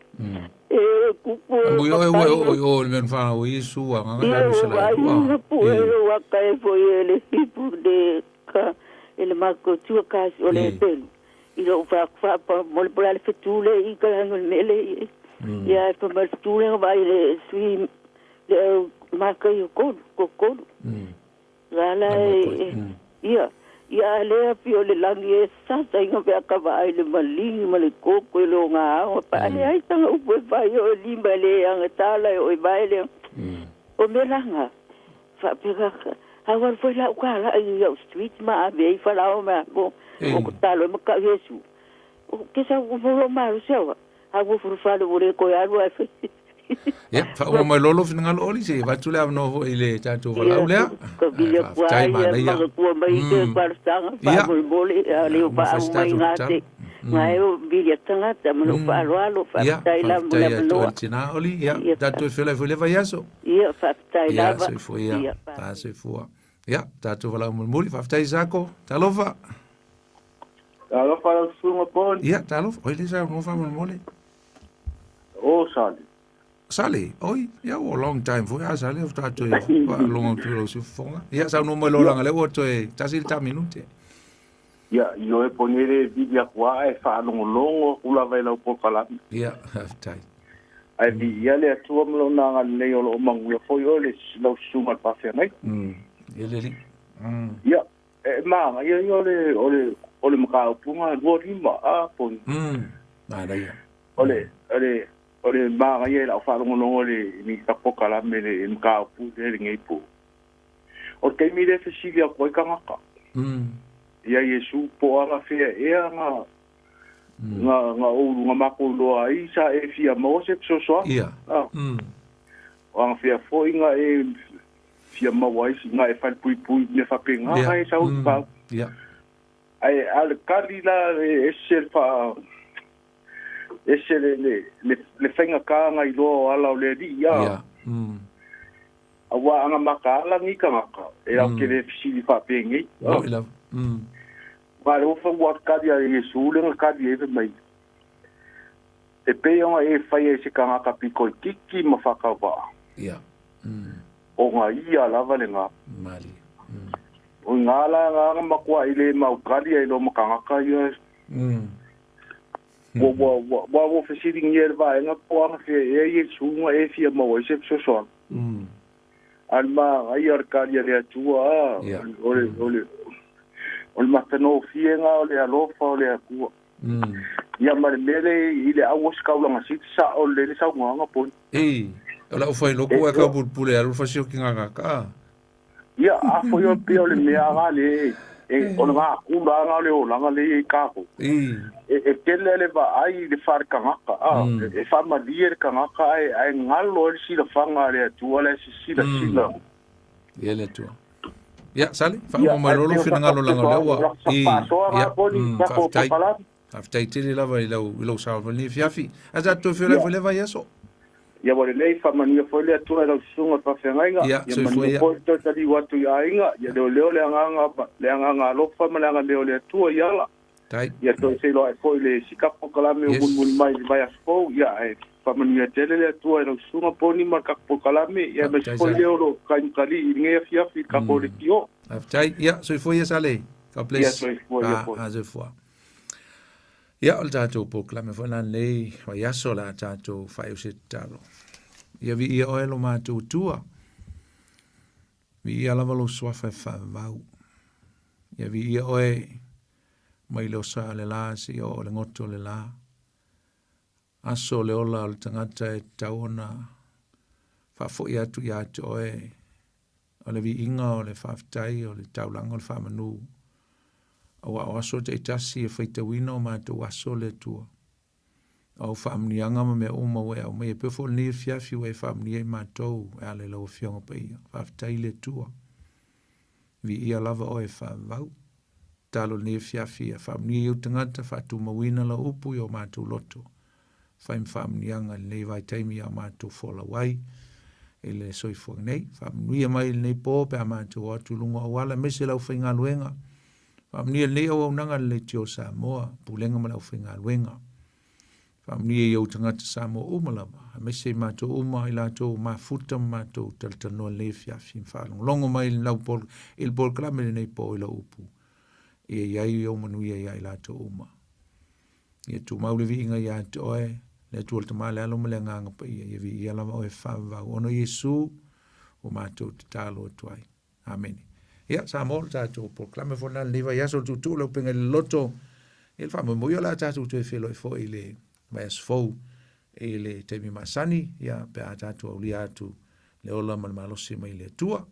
E kupu e Ui oi oi oi oi le mea whāngau i Iesu a ngā Ia ngā o la vai ua. pu e o waka e foi e le hipu de ka e le mako tua kasi o le pelu. I lo wha wha pa mo le pola le fetule i ka hango le mele i. Ia e pa mo le fetule nga vai le sui le maka i o kolu, ko kolu. Lala e, ia, ia a lea pio le langi e sasa inga pea ka vaai le malingi ma le koko e lo ngā awa pa ale ai tanga upu e whai o e lima le anga tala e o e vai le. O me langa, wha peka, hawar foi la uka la i au street ma a vei whalao ma mo, o ko talo e maka Yesu. O ke sa o mo maru se awa, ha wo furu whale o le koe alu ai whai. Ia, faauma mai loa lou finagalo oli se i avatu le avanoa foi i le tatou valaau lea. Ka vili Ae aku faafetai ai ia manaia. makatua mai te talosaga Ia, faamolemole a le uma faaau fai se mai tatou ngā tatalo. te ngā e o vili a tagata ma lou faaaloalo Ia, faafetai lava mo faafetai le ia te oe avanoa. le tinā oli. Ia, Ia, tatou e feiloai foi i le vaiaso. ia faafetai Ia, lava. soifua ia. Ia, Ta soifua. Ia, tatou valaau mulimuli. Faafetai Sako. Talofa. Talofa lau susuga Poni. Ia, talofa. Oi le saunoa faamolemole. O Sale. Sale, oi, ia ua long time foi a Sale o tatou e faalogo atu i lou siufofoga. Ia, saunoa mai loa leaga lea ua toe tasi le ta minute. Ia, ioe Poni e le vili aku aa e faalogologo aku lava i lau polokalame. Ia, faafetai. Ae viia le Atua ma Lona agalelei o lo o manuia foi oe le lau susuga i le faafeagaiga. Ia le Alii. Ia, e manaia ia o le, o le, o le mataupu na 25 a poni. Manaia. O le, o le, o le manaia i lau faalogologo i le, i le polokalame i le mataupu lea i lenei po. O le taimi lea e fesili atu ai tagata. Ia Iesu po o agafea ea na na na ou na matou iloa ai sa e fia maua se fesoasoani. Ia. O agafea foi na e fia maua ai na e falepuipui mea faapena na e sau i pau. Ia. Ae a o le tali la e ese le faa ese le le le, le faigata na iloa o ala o le Alii a. Ia. Aua a na mataala ni tagata, e latou te le fesili faapenei. Mo'i lava. Aua o lea ua fai ua tali a Iesu lea na tali ai fai mai, E pei ona e faia i se tagata pito itiiti ma faatauvaa, Ia. O na ia lava lena. Malie. O i na la na na matuai le mau tali ai loa ma tagata ia. Ua, ua, ua, ua, ua fesiligia e le vaega po o agafea ea Iesu na e fia maua ai se fesoasoani. A o le manaia o le tali a le Atua, a, o le, o le, o le matagofie na o le alofa o le Atua. Ia ma le mea lea i le auosikaulaga sili, sao lelei le saunoaga poni. Ei, o lau failoku ae kaupulepule alu le fasiokiga kaka. Ia, a foi o pei o le mea aga le e o le gakula aga o le olaga le i ai kākou. E, e tele le vaai i le faale-tagata, a, e faamalie le tagata ae, ae galo ai le silafaga a le Atua la e sisilasila. Ia le Atua. Ia, Sale, faauma mai loa lou finagalo leaga o lea ua i, ia, faafetai. Faafetai tele lava i lau, i lou sao i lenei afiafi. Ae sa toe feiloai foi i lea vaiaso. Ia ua lelei, faamanuia foi le Atua i lau susuga i le faafeagaiga, Ia, ia soifua manuia ia. foi le toe taliu atu i aiga, ia leoleo le agaga, le agaga alofa ma le agalelei o le Atua i ala. Tai. Ia toe feiloai foi i le isi tatou polokalame o mulimuli mai i le vaiaso fou, ia ae faamanuia tele le Atua i lau susuga Poni ma le tatou polokalame, ia aemaise Faafetai, foi Sale. lea o lo o taimatalii i lenei afiafi i le tatou leitio. Faafetai. Ia, soifua ia Sale. God Ia bless. soifua ia Ah, Poni. ah, soifua. Ia, o le tatou polokalame foi la lenei vaiaso o le a tatou faaiu se tatalo. Ia viia oe lo matou Atua. Viia lava lou suafa e faavavau. Ia viia oe mai le osa a le la seia oo i le goto o le la. Aso o le ola o le tagata e tatau ona faafoi atu ia te oe o le viiga o le faafetai o le taulaga o le faamanu. Aua o aso taitasi e faitauina o matou aso le Atua. O au faamanuiaga ma mea uma ua e aumaia, e pei foi o lenei afiafi ua e faamanuia i matou e ala i lau Afioga Paia. Faafetai le Atua. Viia lava oe e faavavau. Tatalo i lenei afiafi ia faamanuia i ou tagata, faatumauina lau upu i o matou loto. Fai ma faamanuiaga i lenei vaitaimi ia matou folau ai i le soifuaga nei. Faamanuia mai i lenei po pe a matou o atu i luga o auala, aemaise le aufaigaluega. Faamanuia i lenei auaunaga a le Leitio o Samoa, Pulega ma le aufaigaluega. Faamanuia i ou tagata Samoa uma lava, aemaise i matou uma, i latou ua mafuta ma matou talatalanoa i lenei afiafi, ma faalogologo mai i lau pol, i le polokalame i lenei po i lau upu. Ia i ai ou manuia ia i latou uma. Ia tumau le viiga ia te oe, le Atua le Tama, le Alo ma le Agaga Paia, ia viia lava oe faavavau, ona o Iesu ua matou tatalo atu ai. Amene. Ia, Samoa, o le tatou polokalame foi lena i lenei vaiaso, o le tuutuu le upega i le loto, ia le faamoemoe o le a tatou toe feiloai foi i le vaiaso fou i le taimi masani, ia, pe a tatou aulia atu le ola ma le malosi mai le Atua.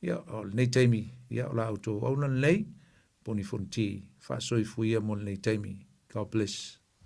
Ia, o lenei taimi, ia, o la outou auauna lenei, Poni Fonoti, faasoifuia mo lenei taimi. God bless.